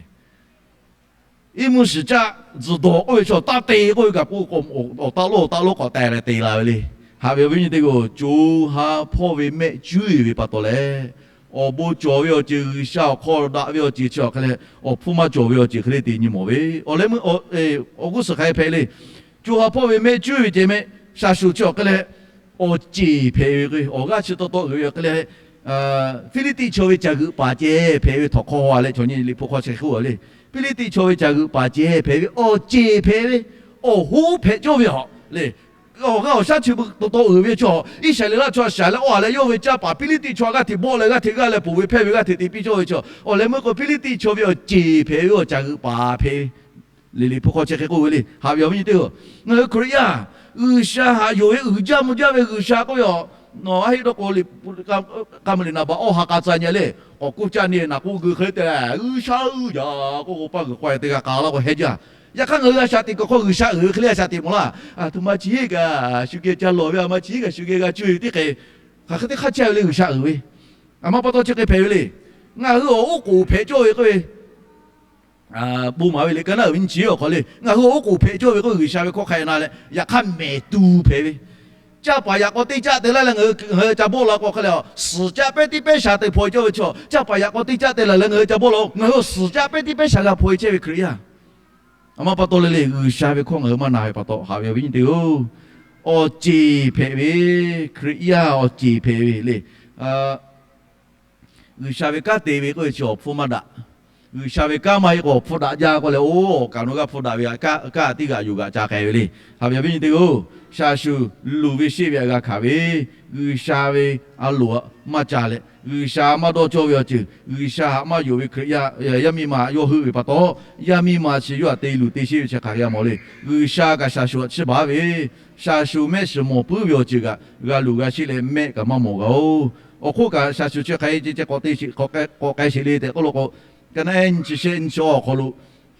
Iˉ mvuhˇ shiˍ caˆ tzuhˬ dawˬ k'oˆ ve chaw taˇ te k'oˆ ve kaꞈ k'o, awˬ taˆ lonˉ awˬ taˆ lonˉ k'awꞈ teh leh te la ve le. Haꞈ ve awˬ viˉ nyi teˇ g'aˇ, co ha hpawˇ ve mehˆ cuˉ ve pa taw leh, awˬ bon cawˬ ve awˬ ceuˬ, G'uiˬsha awˬ hk'aw daꞈ ve awˬ ceuˬ chi awˬ hk'e leh, awˬ hpfuhˇ maˇ cawˬ ve awˬ ceuˬ hk'e le te nyi mawˬ ve. Awˬ leh meuˇ awˬ g'uˇ suhˍ hk'aˬ hk'e hpehꞈ le. Co ha hpawˇ ve mehˆ cuˉ ve ceh mehˆ shaˍ shuˍ chi awˬ hk'e leh, awˬ ceˬ hpehꞈ ve k'o, awˬ g'aˇ chi taw taw uiˍ ve awˬ hk'e leh, Hpiˇliˇtiˆ chaw ve caˬ g'euꞈ paˍ ceh hpehꞈ ve htawnˍ hk'aw a leh, chaw nyi liꞈ hpu hk'aw chi hk'e k'oˆ le. Hpiˇliˇtiˆ chaw ve caˬ g'euꞈ paˍ ceh hpehꞈ ve awˬ ceˬ hpehꞈ ve, awˬ hoˉ hpehꞈ cawˇ ve a le. Awˬ g'aˇ awˬ shaˉ chi beuꞈ taw taw uiˍ ve chaw, Iˉsaˍreˍlaˆ chaw a shaˍ leh awˬ a leh yawˇ ve caˇ paˍ Hpiˇliˇtiˆ chaw g'aˇ hteꞈ bawˆ leh g'aˇ hteꞈ g'aˇ leh ponˬ ve hpehˇ ve g'aˇ hteꞈ te piˇ cawˇ ve chaw, awˬ leh meuˇ k'o Hpiˇliˇtiˆ chaw ve awˬ ceˬ hpehꞈ ve awˬ caˬ g'euꞈ paˍ hpehꞈ ve le. Liꞈ hpu hk'aw chi hk'e k'oˆ ve le. Haꞈ ve awˬ viˉ nyi teˇ hpaˍ, ngaˬ hui Hkriꞈ yaˇ G'uiˬsha haꞈ yonˍ ve uiˍ jaˇ mvuh jaˇ ve G'uiˬsha k'oˆ ve a, a heˆ dawˇ k'o, k'a meuꞈ liꞈ naˍ baˬ awˇ ha k'a ca nyi le, k'awꞈ k'oˆ caˇ nyi naˍ k'oˆ geu hk'e le te, G'uiˬsha uiˍ jaˇ k'oˆ k'o, paˇ g'uiˬ k'awehˇ teˇ g'aˇ k'a laˇ k'o heh jaˇ. Yaꞈ hk'aˇ ngaˬ hui g'a shaꞈ teꞈ kuiˬ hk'aw G'uiˬsha uiˍ ve hk'e le g'a shaꞈ teꞈ mawˬ laˇ. A htoꞈ ma chi heˆ kaꞈ shu geh ca lawˬ ve, a ma chi heˆ kaꞈ shu geh g'a cuˇ ve teˇ hk'e, hk'aˬ hk'e teˇ hk'aˇ caˇ ve le G'uiˬsha uiˍ ve. A ma pa taw chi hk'e hpehꞈ ve le. Ngaˬ hui awˬ oˉ k'oˍ hpehꞈ cawˇ ve k'oˆ ve, bon maˍ ve liꞈ ka naˉ uiˍ ve nyi chi awˬ hk'aw le, ngaˬ hui awˬ oˉ k'oˍ hpehꞈ cawˇ ve k'oˆ ve G'uiˬsha ve hkawˇ hk'a na leh, yaꞈ hk'aˇ mehˍ tu hpehꞈ ve. Caˇ paˍ yaꞈ k'aw teˇ caˆ te laˇ leh ngaˬ hui ca bawˆ la k'o hk'e le, suhˍ caˆ pehˉ tiˉ pehˉ shaˍ te hpaw cawˇ ve chaw, caˇ paˍ yaꞈ k'aw teˇ caˆ te laˬ leh ngaˬ hui ca bawˆ la, ngaˬ hui suhˍ caˆ pehˉ tiˉ pehˉ shaˍ g'a hpaw e chehˇ ve Hkriꞈ yaˇ. A ma pa taw le le, G'uiˬsha ve hkawˇ ngaˬ hui maˇ na ve pa taw, haꞈ ve awˬ viˉ nyi teˇ hpaˍ-oˬ, awˬ ceˬ hpehꞈ ve, Hkriꞈ yaˇ awˬ ceˬ hpehꞈ ve le. G'uiˬsha ve kanˉ te ve k'oˆ ve chi awˬ hpfuhˇ maˇ daꞈ. G'uiˬsha ve kanˉ maˇ heˆ k'o awˬ hpfuhˇ daꞈ jaˇ k'oˆ leh, oˇ awˬ kaˍ awˬ nu g'aˇ hpfuhˇ daꞈ ve, kanˉ tiˉ g'aꞈ yuˬ g'aꞈ ca k'ai ve le. Haꞈ ve awˬ viˉ nyi teˇ hpaˍ-oˬ, shaˍ shuˍ luˬ ve sheˆ ve htaꞈ g'a hkanˍ ve, G'uiˬsha ve a loˍ maˇ ca leh, G'uiˬsha maˇ dawˇ cawˇ ve awˬ ceuˬ, G'uiˬsha haꞈ maˇ yonˍ ve Hkriꞈ yaˇ, yaˇ miˇ ma yawˇ heuˆ ve pa taw, yaˇ miˇ ma chi yawˇ htaꞈ te luˬ te sheˆ ve chi hk'aˬ hk'e g'a mawˬ le. G'uiˬsha kaꞈ shaˍ shuˍ htaꞈ chiˇ baˬ ve, shaˍ shuˍ mehˆ shiˍ mawˬ puiˉ ve awˬ ceuˬ kaꞈ g'a luˬ g'a sheˆ leh mehˆ kaꞈ maˇ mawˬ g'a-oˬ. Awˬ hk'oˆ kaꞈ shaˍ shuˍ chi hk'aˬ hk'e ceh ceh k'awꞈ te sheˍ, k'awꞈ k'ai sheˍ le tehꞈ k'oˆ law k'o, ka naˉ ehˉ nyi chi shehˆ nyi chi awˬ hk'aw lo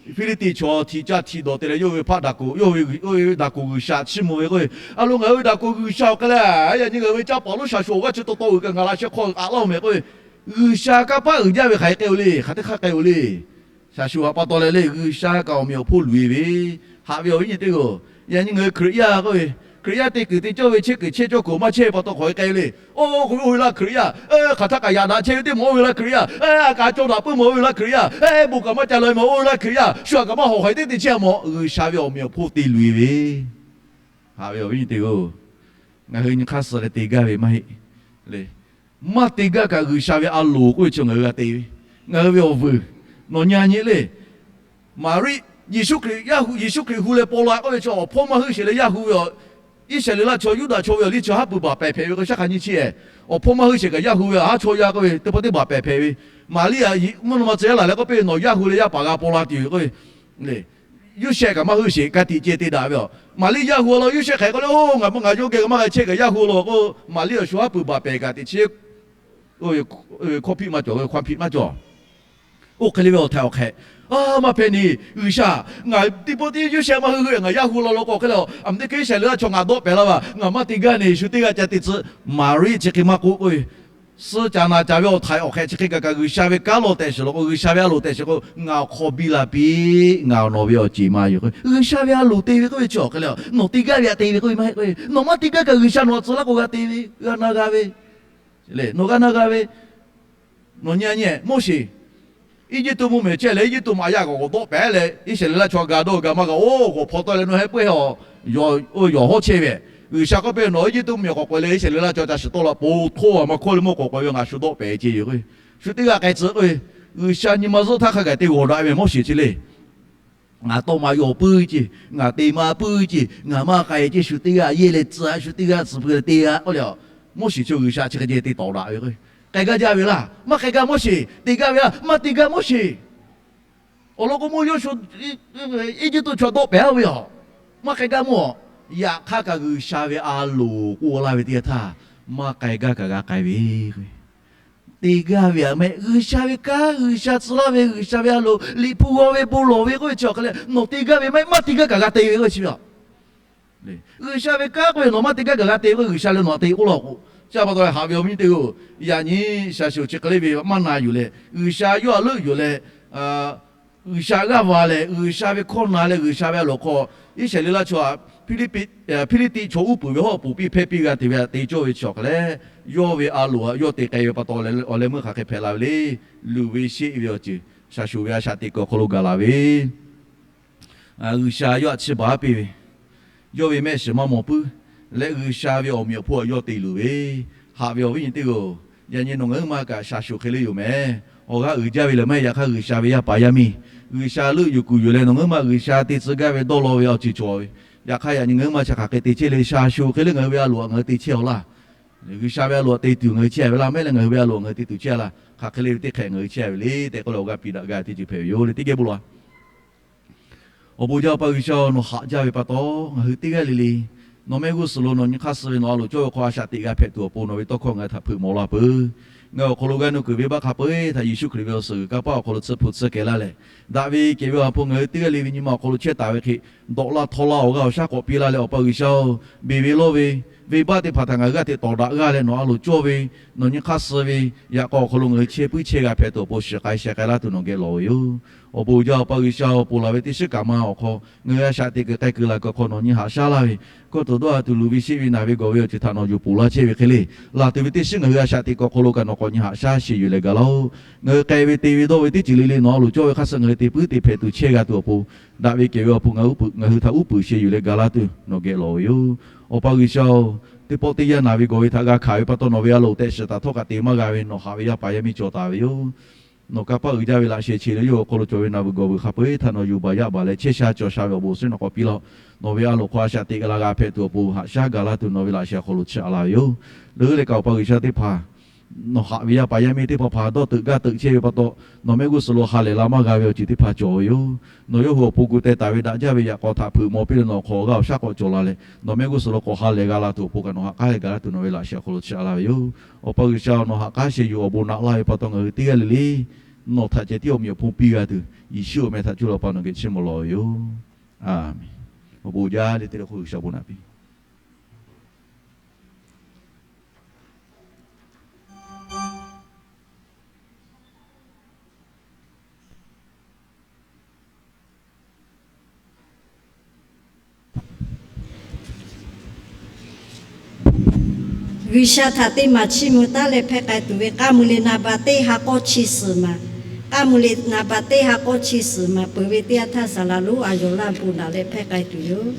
Hpiˇliˇtiˆ chaw hti caˇ hti dawˬ te leh yawˇ ve hpaˆ daꞈ kuˬ, yawˇ ve daꞈ kuˬ G'uiˬsha chiˇ mvuh ve k'oˆ ve, a lo ngaˬ hui ve daꞈ kuˬ G'uiˬsha awˬ hk'e le, yaꞈ nyi ngaˬ hui ve caˇ paˍ lonˉ shaˍ shuˍ awˬ g'aˇ chi taw taw uiˍ kaꞈ ngaˬ la sheh hk'aw aꞈ laˇ-oˬ meh k'oˆ ve, G'uiˬsha kanˇ paˆ uiˍ jaˇ ve hk'aˬ hk'e k'ai-o le, hk'aˬ teˇ hk'aˇ k'ai-o le. Shaˍ shuˍ haꞈ pa taw leh le, G'uiˬsha kaꞈ awˬ meꞈ awˬ hponˇ loꞈ e ve, haꞈ ve awˬ viˉ nyi teˇ g'aˇ-oˬ, yaꞈ nyi ngaˬ hui Hkriꞈ yaˇ k'oˆ ve, Hkriꞈ yaˇ te kuiˬ te cawˇ ve chehˇ kuiˬ chehˇ cawˇ kuiˬ maˇ chehˇ ve pa taw hk'awꞈ e k'ai ve le. Oˇ, k'oˆ ve oˇ ve laˇ Hkriꞈ yaˇ, hk'aˬ htaˇ kaꞈ yaꞈ daꞈ chehˇ ve teˇ maˬ oˇ ve laˇ Hkriꞈ yaˇ, a kaꞈ caw daꞈ puiˉ mawˬ oˇ ve laˇ Hkriꞈ yaˇ, bon kaꞈ maˇ ca la ve maˬ oˇ ve laˇ Hkriꞈ yaˇ, shu aꞈ kaꞈ maˇ hawˍ hk'aˬ hk'e teˇ te chehˇ a mawˬ, G'uiˬsha ve awˬ meꞈ awˬ hponˇ te loꞈ e ve, haꞈ ve awˬ viˉ nyi teˇ g'aˇ-oˬ, ngaˬ hui nyi hk'aˇ suh leh te gaˇ ve maˇ heˆ le. Maˇ te gaˇ kaꞈ G'uiˬsha ve a loˍ k'oˆ ve chi ngaˬ hui g'a te ve, ngaˬ hui ve awˬ vuiˬ. Nawˬ nyi a nyi le, Maˍriˆ, Yeˍsuˆ Hkriꞈ yaˇ hu, Yeˍsuˆ Hkriꞈ hu leh paw la k'oˆ ve chi awˬ hpawˇ maˇ heuˆ sheˍ leh yaˇ hu ve, Iˉsaˍreˍlaˆ chaw Yuˇdaꞈ chaw ve awˬ liˇ chi haˉ pui baˬ pehˍ hpehꞈ ve k'o shaˉ hk'aˬ nyi chi e, awˬ hpawˇ maˇ heuˆ sheˍ kaꞈ yaˇ hu ve, a haˉ chaw yaˇ k'oˆ ve teˇ pawˆ teˇ baˬ pehˍ hpehꞈ ve, Maˍriˆ a mvuhˇ naw ma tcuh yaˇ laˬ leh k'oˆ piˇ ve, nawˬ yaˇ hu leh yaˇ paˍ g'a paw la tuˬ ve k'oˆ ve le. Yoˇsehꞈ kaꞈ maˇ heuˆ sheˍ, ka tiꞈ ceh te daꞈ ve a. Maˍriˆ yaˇ hu law, Yoˇsehꞈ hk'e k'oˆ le, oˇ, ngaˬ maˇ ngaˬ yawˇ geh maˇ g'a chehˇ kaꞈ yaˇ hu law k'o, Maˍriˆ awˬ shu haˉ pui baˬ pehˍ kaꞈ teꞈ chi hkawˇ hpiˆ maˇ cawˬ, hkawˇ hpiˆ maˇ cawˬ. Oˇ hk'e le ve awˬ htaiˍ awˬ hk'ehꞈ, a, maˇ hpehꞈ ni, G'uiˬsha, ngaˬ teˇ pawˆ teˇ Yoˇsehꞈ maˇ heuˆ hui ngaˬ yaˇ hu law law k'o hk'e le, aˬ miˍ teˇ hk'e Iˉsaˍreˍlaˆ chaw ngaˬ dawˆ pehˍ laˇ ve, ngaˬ maˇ te gaˇ ni, shu teˇ g'aˇ ca te tcuh. Maˍriˆ chi hk'e maˇ k'oˆ k'oˆ ve, suh caˍ naˍ caˍ ve awˬ htaiˍ awˬ hk'ehꞈ chi hk'e kaꞈ kaꞈ G'uiˬsha ve kanˉ lawˬ tehꞈ shiˍ law k'o, G'uiˬsha ve a loˍ tehꞈ shiˍ k'o, ngaˬ awˬ hk'aw biˇ la piˇ, ngaˬ awˬ nawˬ ve awˬ ceˬ ma yoˬ. G'uiˬsha ve a loˍ te ve k'oˆ ve chi awˬ hk'e le, nawˬ te gaˇ ve htaꞈ te ve k'oˆ ve maˇ heˆ k'o, nawˬ maˇ te gaˇ kaꞈ G'uiˬsha nawˬ htaꞈ tcuh laˇ k'o g'a te ve, g'a na g'a ve le, nawˬ g'a na g'a ve. Nawˬ nyi a nyi, Moˉseˍ Eˇjiˇtuꞈ mvuhˇmiˬ chehˇ leh Eˇjiˇtuꞈ maꞈ yaˇ k'awꞈ k'awꞈ dawˆ pehˍ leh, Iˉsaˍreˍlaˆ chaw ga dawˇ ga maˇ g'a, oˇ k'awꞈ hpaw tawˆ leh nawˬ heh puiˉ a, yawˬ hawˉ chehˇ ve, G'uiˬsha k'oˆ piˇ, nawˬ Eˇjiˇtuꞈ mvuhˇmiˬ k'awꞈ k'oꞈ leh Iˉsaˍreˍlaˆ chaw ca shiˍ tawˆ la po htoˇ a maˇ hkawˇ leh mawˇ k'awꞈ k'oꞈ ve, ngaˬ shu dawˆ pehˍ ceh yoˬ k'o, shu teˇ g'aˇ k'ai tcuh k'o, G'uiˬsha nyi ma zuhˆ htaˇ hk'a gaˬ te g'awˬ daꞈ ve Moˉseˍ chi le. Ngaˬ tawˇ ma yaw puiˉ ceh, ngaˬ te ma puiˉ ceh, ngaˬ maˇ k'ai ceh, shu teˇ g'aˇ yeˇ leh tcuh, shu teˇ g'aˇ tcuh pui leh te g'a k'oˆ le a. Moˉseˍ chi G'uiˬsha chi hk'e ceh te tawˍ daꞈ ve k'o, k'ai gaˇ jaˇ ve laˇ, maˇ k'ai gaˇ Moˉseˍ, te gaˇ ve laˇ, maˇ te gaˇ Moˉseˍ. Awˬ lawn k'o, mawˇ yawˇ shu Eˇjiˇtuꞈ chaw dawˆ pehˍ a ve a, maˇ k'ai gaˇ mawˬ. Yaꞈ hk'aˇ kaꞈ G'uiˬsha ve a loˍ k'oˆ laˇ ve teˇ yanˇ htaˇ, maˇ k'ai gaˇ kaꞈ g'a k'ai ve k'o, te gaˇ ve aꞈ mehˆ, G'uiˬsha ve kanˉ, G'uiˬsha tcuh laˇ ve, G'uiˬsha ve a loˍ, Liꞈ hpu g'aw ve bon lawˬ ve k'oˆ ve chi awˬ hk'e leh, nawˬ te gaˇ ve maˇ heˆ, maˇ te gaˇ kaꞈ g'a te ve k'oˆ ve chi ve a. G'uiˬsha ve kanˉ k'oˆ ve nawˬ maˇ te gaˇ kaꞈ g'a te ve k'o, G'uiˬsha leh nawˬ te k'oˆ law k'o, chi pa taw haꞈ ve awˬ viˉ teˇ g'aˇ-oˬ, yaꞈ nyi shaˍ shuˍ chi hk'e le ve maˇ na yuˬ leh, G'uiˬsha yawˇ htaꞈ leuˆ yuˬ leh, G'uiˬsha g'aˇ va leh, G'uiˬsha ve hkawˇ na leh, G'uiˬsha ve a loˍ hk'aw Iˉsaˍreˍlaˆ chaw htaꞈ Hpiˇliˇpiˆ, Hpiˇliˇtiˆ chaw uˉ peunˍ ve hawˉ ponˬ piˇ hpehˇ piˇ g'a te ve htaꞈ te cawˇ ve chi awˬ hk'e leh, yawˇ ve a loˍ htaꞈ yawˇ te k'ai ve pa taw leh, awˬ leh meuˇ hk'aˬ hk'e hpehꞈ la ve le. Luˬ ve sheˆ ve awˬ ceuˬ shaˍ shuˍ ve a shaꞈ teꞈ kuiˬ awˬ hk'aw lo gaˬ la ve G'uiˬsha yawˇ htaꞈ chiˇ baˬ piˇ ve, yawˇ ve mehˆ shiˍ maˇ mawˬ puiˉ leh, G'uiˬsha ve awˬ meꞈ awˬ hponˇ htaꞈ yawˇ te luˬ ve, haꞈ ve awˬ viˉ nyi teˇ g'aˇ-oˬ, yaꞈ nyi nawˬ ngaˬ huiˉ ma kaꞈ shaˍ shuˍ hk'e le yoˬ mehˍ. Awˬ g'aˇ uiˍ jaˇ ve lehˬ maˇ heˆ, yaꞈ hk'aˇ G'uiˬsha ve yaˇ paˍ yaˇ miˇ, G'uiˬsha leuˆ yuˬ kuˬ yuˬ leh nawˬ ngaˬ huiˉ ma G'uiˬsha te tcuh gaˇ ve dawˇ law ve awˬ ceuˬ cawˬ ve, yaꞈ hk'aˇ yaꞈ nyi ngaˬ huiˉ ma chi hk'aˬ hk'e te chehˇ le, shaˍ shuˍ hk'e le ngaˬ hui ve a loˍ htaꞈ ngaˬ hui te chehˇ a laˇ. G'uiˬsha ve a loˍ htaꞈ te tuˬ ngaˬ hui chehˇ ve laˇ, maˇ heˆ leh ngaˬ hui ve a loˍ htaꞈ ngaˬ hui te tuˬ chehˇ a laˇ, hk'aˬ hk'e le ve teˇ hk'ehꞈ ngaˬ hui chehˇ ve le tehꞈ k'oˆ leh awˬ g'aˇ piˇ daꞈ gaˇ ve teˇ ceuˬ hpehꞈ ve yoˬ le. Teˇ geh bon lawˬ. Awˬ bon jaˇ Awˬ pa G'uiˬsha-oˬ, nawˬ haꞈ jaˇ ve pa taw, ngaˬ hui teˇ g'aˇ le le nawˬ mehˆ g'uˇ suhˍ lo nawˬ nyi hk'aˇ suh ve nawˬ a loˍ cawˇ ve hk'aw a shaꞈ teꞈ g'a hpehꞈ tuˬ awˬ pon nawˬ ve tawˇ hkawˇ ngaˬ hui htaꞈ hpeuꞈ mawˬ laˇ peuˬ. Ngaˬ hui awˬ hk'aw lo g'a nuˇ kuiˬ venˇbaˆ hk'a peu-eˬ htaꞈ Yeˍsuˆ Hkriꞈ ve awˬ suhˍ g'uiˬ kanˇ paˆ awˬ hk'aw lo tsuhˇ hpu tsuhˇ kehˬ laˇ leh, daꞈ ve kehˬ ve awˬ ha hpu ngaˬ hui teˇ g'aˇ le ve nyi ma awˬ hk'aw lo chehˇ taˍ ve hk'e, dawꞈ laˇ htawˇ laˇ awˬ g'aˇ awˬ shaˉ k'awꞈ piˇ laˇ leh, Awˬ pa G'uiˬsha-oˬ, beˬ ve lawˇ ve venˇbaˆ teˇ hpaˍ htaꞈ ngaˬ hui g'aˇ hteꞈ tawˍ daꞈ g'aˇ leh nawˬ a loˍ cawˇ ve, nawˬ nyi hk'aˇ suh ve yaꞈ k'aw awˬ hk'aw lo ngaˬ hui chehˇ puiˉ chehˇ g'a hpehꞈ tuˬ awˬ pon shiˍ k'ai sheh k'ai laˇ tuˬ nawˬ geh lawˬ ve yoˬ. Awˬ bon uiˍ jaˇ Awˬ pa G'uiˬsha-oˬ, ponˬ laˬ ve teˇ shiˉ kaꞈ ma awˬ hk'aw ngaˬ hui a shaꞈ teꞈ kuiˬ k'ai kuiˬ laˬ kuiˬ awˬ hk'aw nawˬ nyi haꞈ shaˉ laˇ ve, kawˇ tuˬ dawˇ ha tuˬ luˬ ve sheˆ ve naˬ ve gawˬ ve awˬ ceuˬ htaꞈ nawˬ yuˬ ponˬ laˇ chehˇ ve hk'e le, laˬ tuˬ ve teˇ shiˉ ngaˬ hui a shaꞈ teꞈ kuiˬ awˬ hk'aw lo kaꞈ nawˬ k'awꞈ nyi haꞈ shaˉ sheˍ yuˬ leh gaˬ laˇ-oˆ. Ngaˬ hui k'ai ve te ve dawˇ ve teˇ ceuˬ le le nawˬ a loˍ cawˇ ve hk'aˇ suh ngaˬ hui te puiˉ te hpehꞈ tuˬ chehˇ g'a tuˬ awˬ pon, daꞈ ve kehˬ ve awˬ hpu ngaˬ hui htaꞈ uˉ peunˍ sheˍ yuˬ leh gaˬ laˇ tuˬ nawˬ geh lawˬ ve yoˬ. Awˬ pa G'uiˬsha-oˬ, teˇ pawˆ teˇ yanˇ naˬ ve gawˬ ve htaꞈ g'a hkanˍ ve pa taw nawˬ ve a loˍ tehꞈ shiˍ taˍ htawˇ kaꞈ te maˇ g'a ve nawˬ haꞈ ve yaˇ paˍ yaˇ miˇ cawˬ taˍ ve yoˬ. Nawˬ kanˇ paˆ uiˍ jaˇ ve laꞈ sheh che leh yawˇ awˬ hk'aw lo cawˬ ve naˬ vuiˬ gawˬ vuiˬ hk'a peu-eˬ htaꞈ nawˬ yuˬ baˬ yaˇ baˬ leh chehˇ sha cawˬ sha ve awˬ bon awˬ suhˉ nawˬ k'awꞈ piˇ laˇ-oˆ. Nawˬ ve a loˍ hk'aw a shaꞈ teꞈ g'a la g'a hpehꞈ tuˬ awˬ pon haꞈ shaˉ gaˬ laˇ tuˬ nawˬ ve laꞈ sheh awˬ hk'aw lo chiˇ aꞈ laˇ ve yoˬ. Leuˉ leh kaꞈ Awˬ pa G'uiˬsha teˇ hpaˍ nawˬ haꞈ ve yaˇ paˍ yaˇ miˇ teˇ hpaˍ hpaˍ dawˇ teuꞈ gaˇ teuꞈ chehˇ ve pa taw, nawˬ mehˆ g'uˇ suhˍ lo ha lehˬ la maˇ g'a ve awˬ ceuˬ teˇ hpaˍ cawˬ ve yoˬ. Nawˬ yawˇ hui awˬ pon gu teh taˍ ve daꞈ jaˇ ve yaꞈ k'aw htaꞈ hpeuꞈ maw piˇ leh nawˬ awˬ hk'aw g'aˇ awˬ shaˉ k'awꞈ cawˬ la leh, nawˬ mehˆ g'uˇ suhˍ lo k'awꞈ ha lehˬ g'a la tuˬ awˬ pon kaꞈ nawˬ haꞈ k'aˉ leh gaˬ laˇ tuˬ nawˬ ve laꞈ sheh awˬ hk'aw lo chiˇ aꞈ laˇ ve yoˬ. Awˬ pa G'uiˬsha nawˬ haꞈ k'aˉ sheh yuˬ awˬ bon naꞈ laˇ ve pa taw ngaˬ hui teˇ g'aˇ le le nawˬ htaꞈ ceh tiˉ awˬ meꞈ awˬ hponˇ piˇ g'a tuˬ, Yeˍsuˆ awˬ meh htaꞈ cuˇ leh Awˬ pa nawˬ geh chiˇ mvuh lawˬ ve yoˬ. Aˬmenˍ. Awˬ bon jaˇ le teˇ le hk'oˆ G'uiˬsha bon naꞈ piˇ. G'uiˬsha htaꞈ teˇ maˬ chiˇ mvuh taˉ leh hpehˇ k'ai tuˬ ve k'aˇ mvuh le naˍ baˬ teˇ ha k'awˇ chi suhˍ maˬ, k'aˇ mvuh le naˍ baˬ teˇ ha k'awˇ chi suhˍ maˬ peuˬ ve teˇ yanˇ htaˇ, saˍ laˍ lonˉ a yawˬ laˇ bon naꞈ leh hpehˇ k'ai tuˬ yoˬ.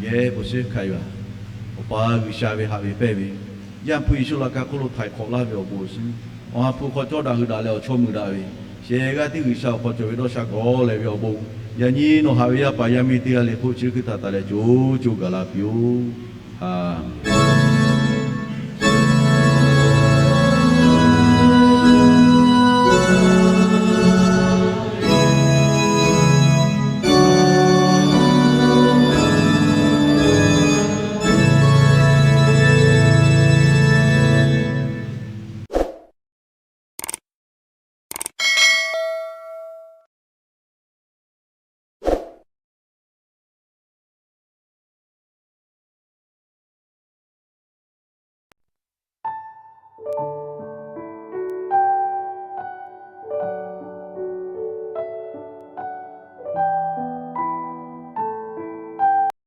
Teˇ geh bon shiˍ hkanˍ yuˬ-a. Awˬ pa G'uiˬsha ve haꞈ ve pehnˇ ve, Yaˇ hpu Yeˍsuˆ laꞈ ka hk'oˆ lo htaiˍ hk'awꞈ laˇ ve awˬ bon awˬ shiˍ, awˬ ha hpu hk'aw cawˇ daꞈ hui daꞈ leh awˬ chawˇ mui daꞈ ve, shehˍ g'aˇ tiˉ G'uiˬsha awˬ hk'aw cawˬ ve dawˇ sha gawˬ leh ve awˬ bon, yaꞈ nyi nawˬ haꞈ ve yaˇ paˍ yaˇ miˇ teˇ g'aˇ le hk'oˆ chi hkui htaꞈ taˍ leh co co gaˬ la piˇ-oˆ.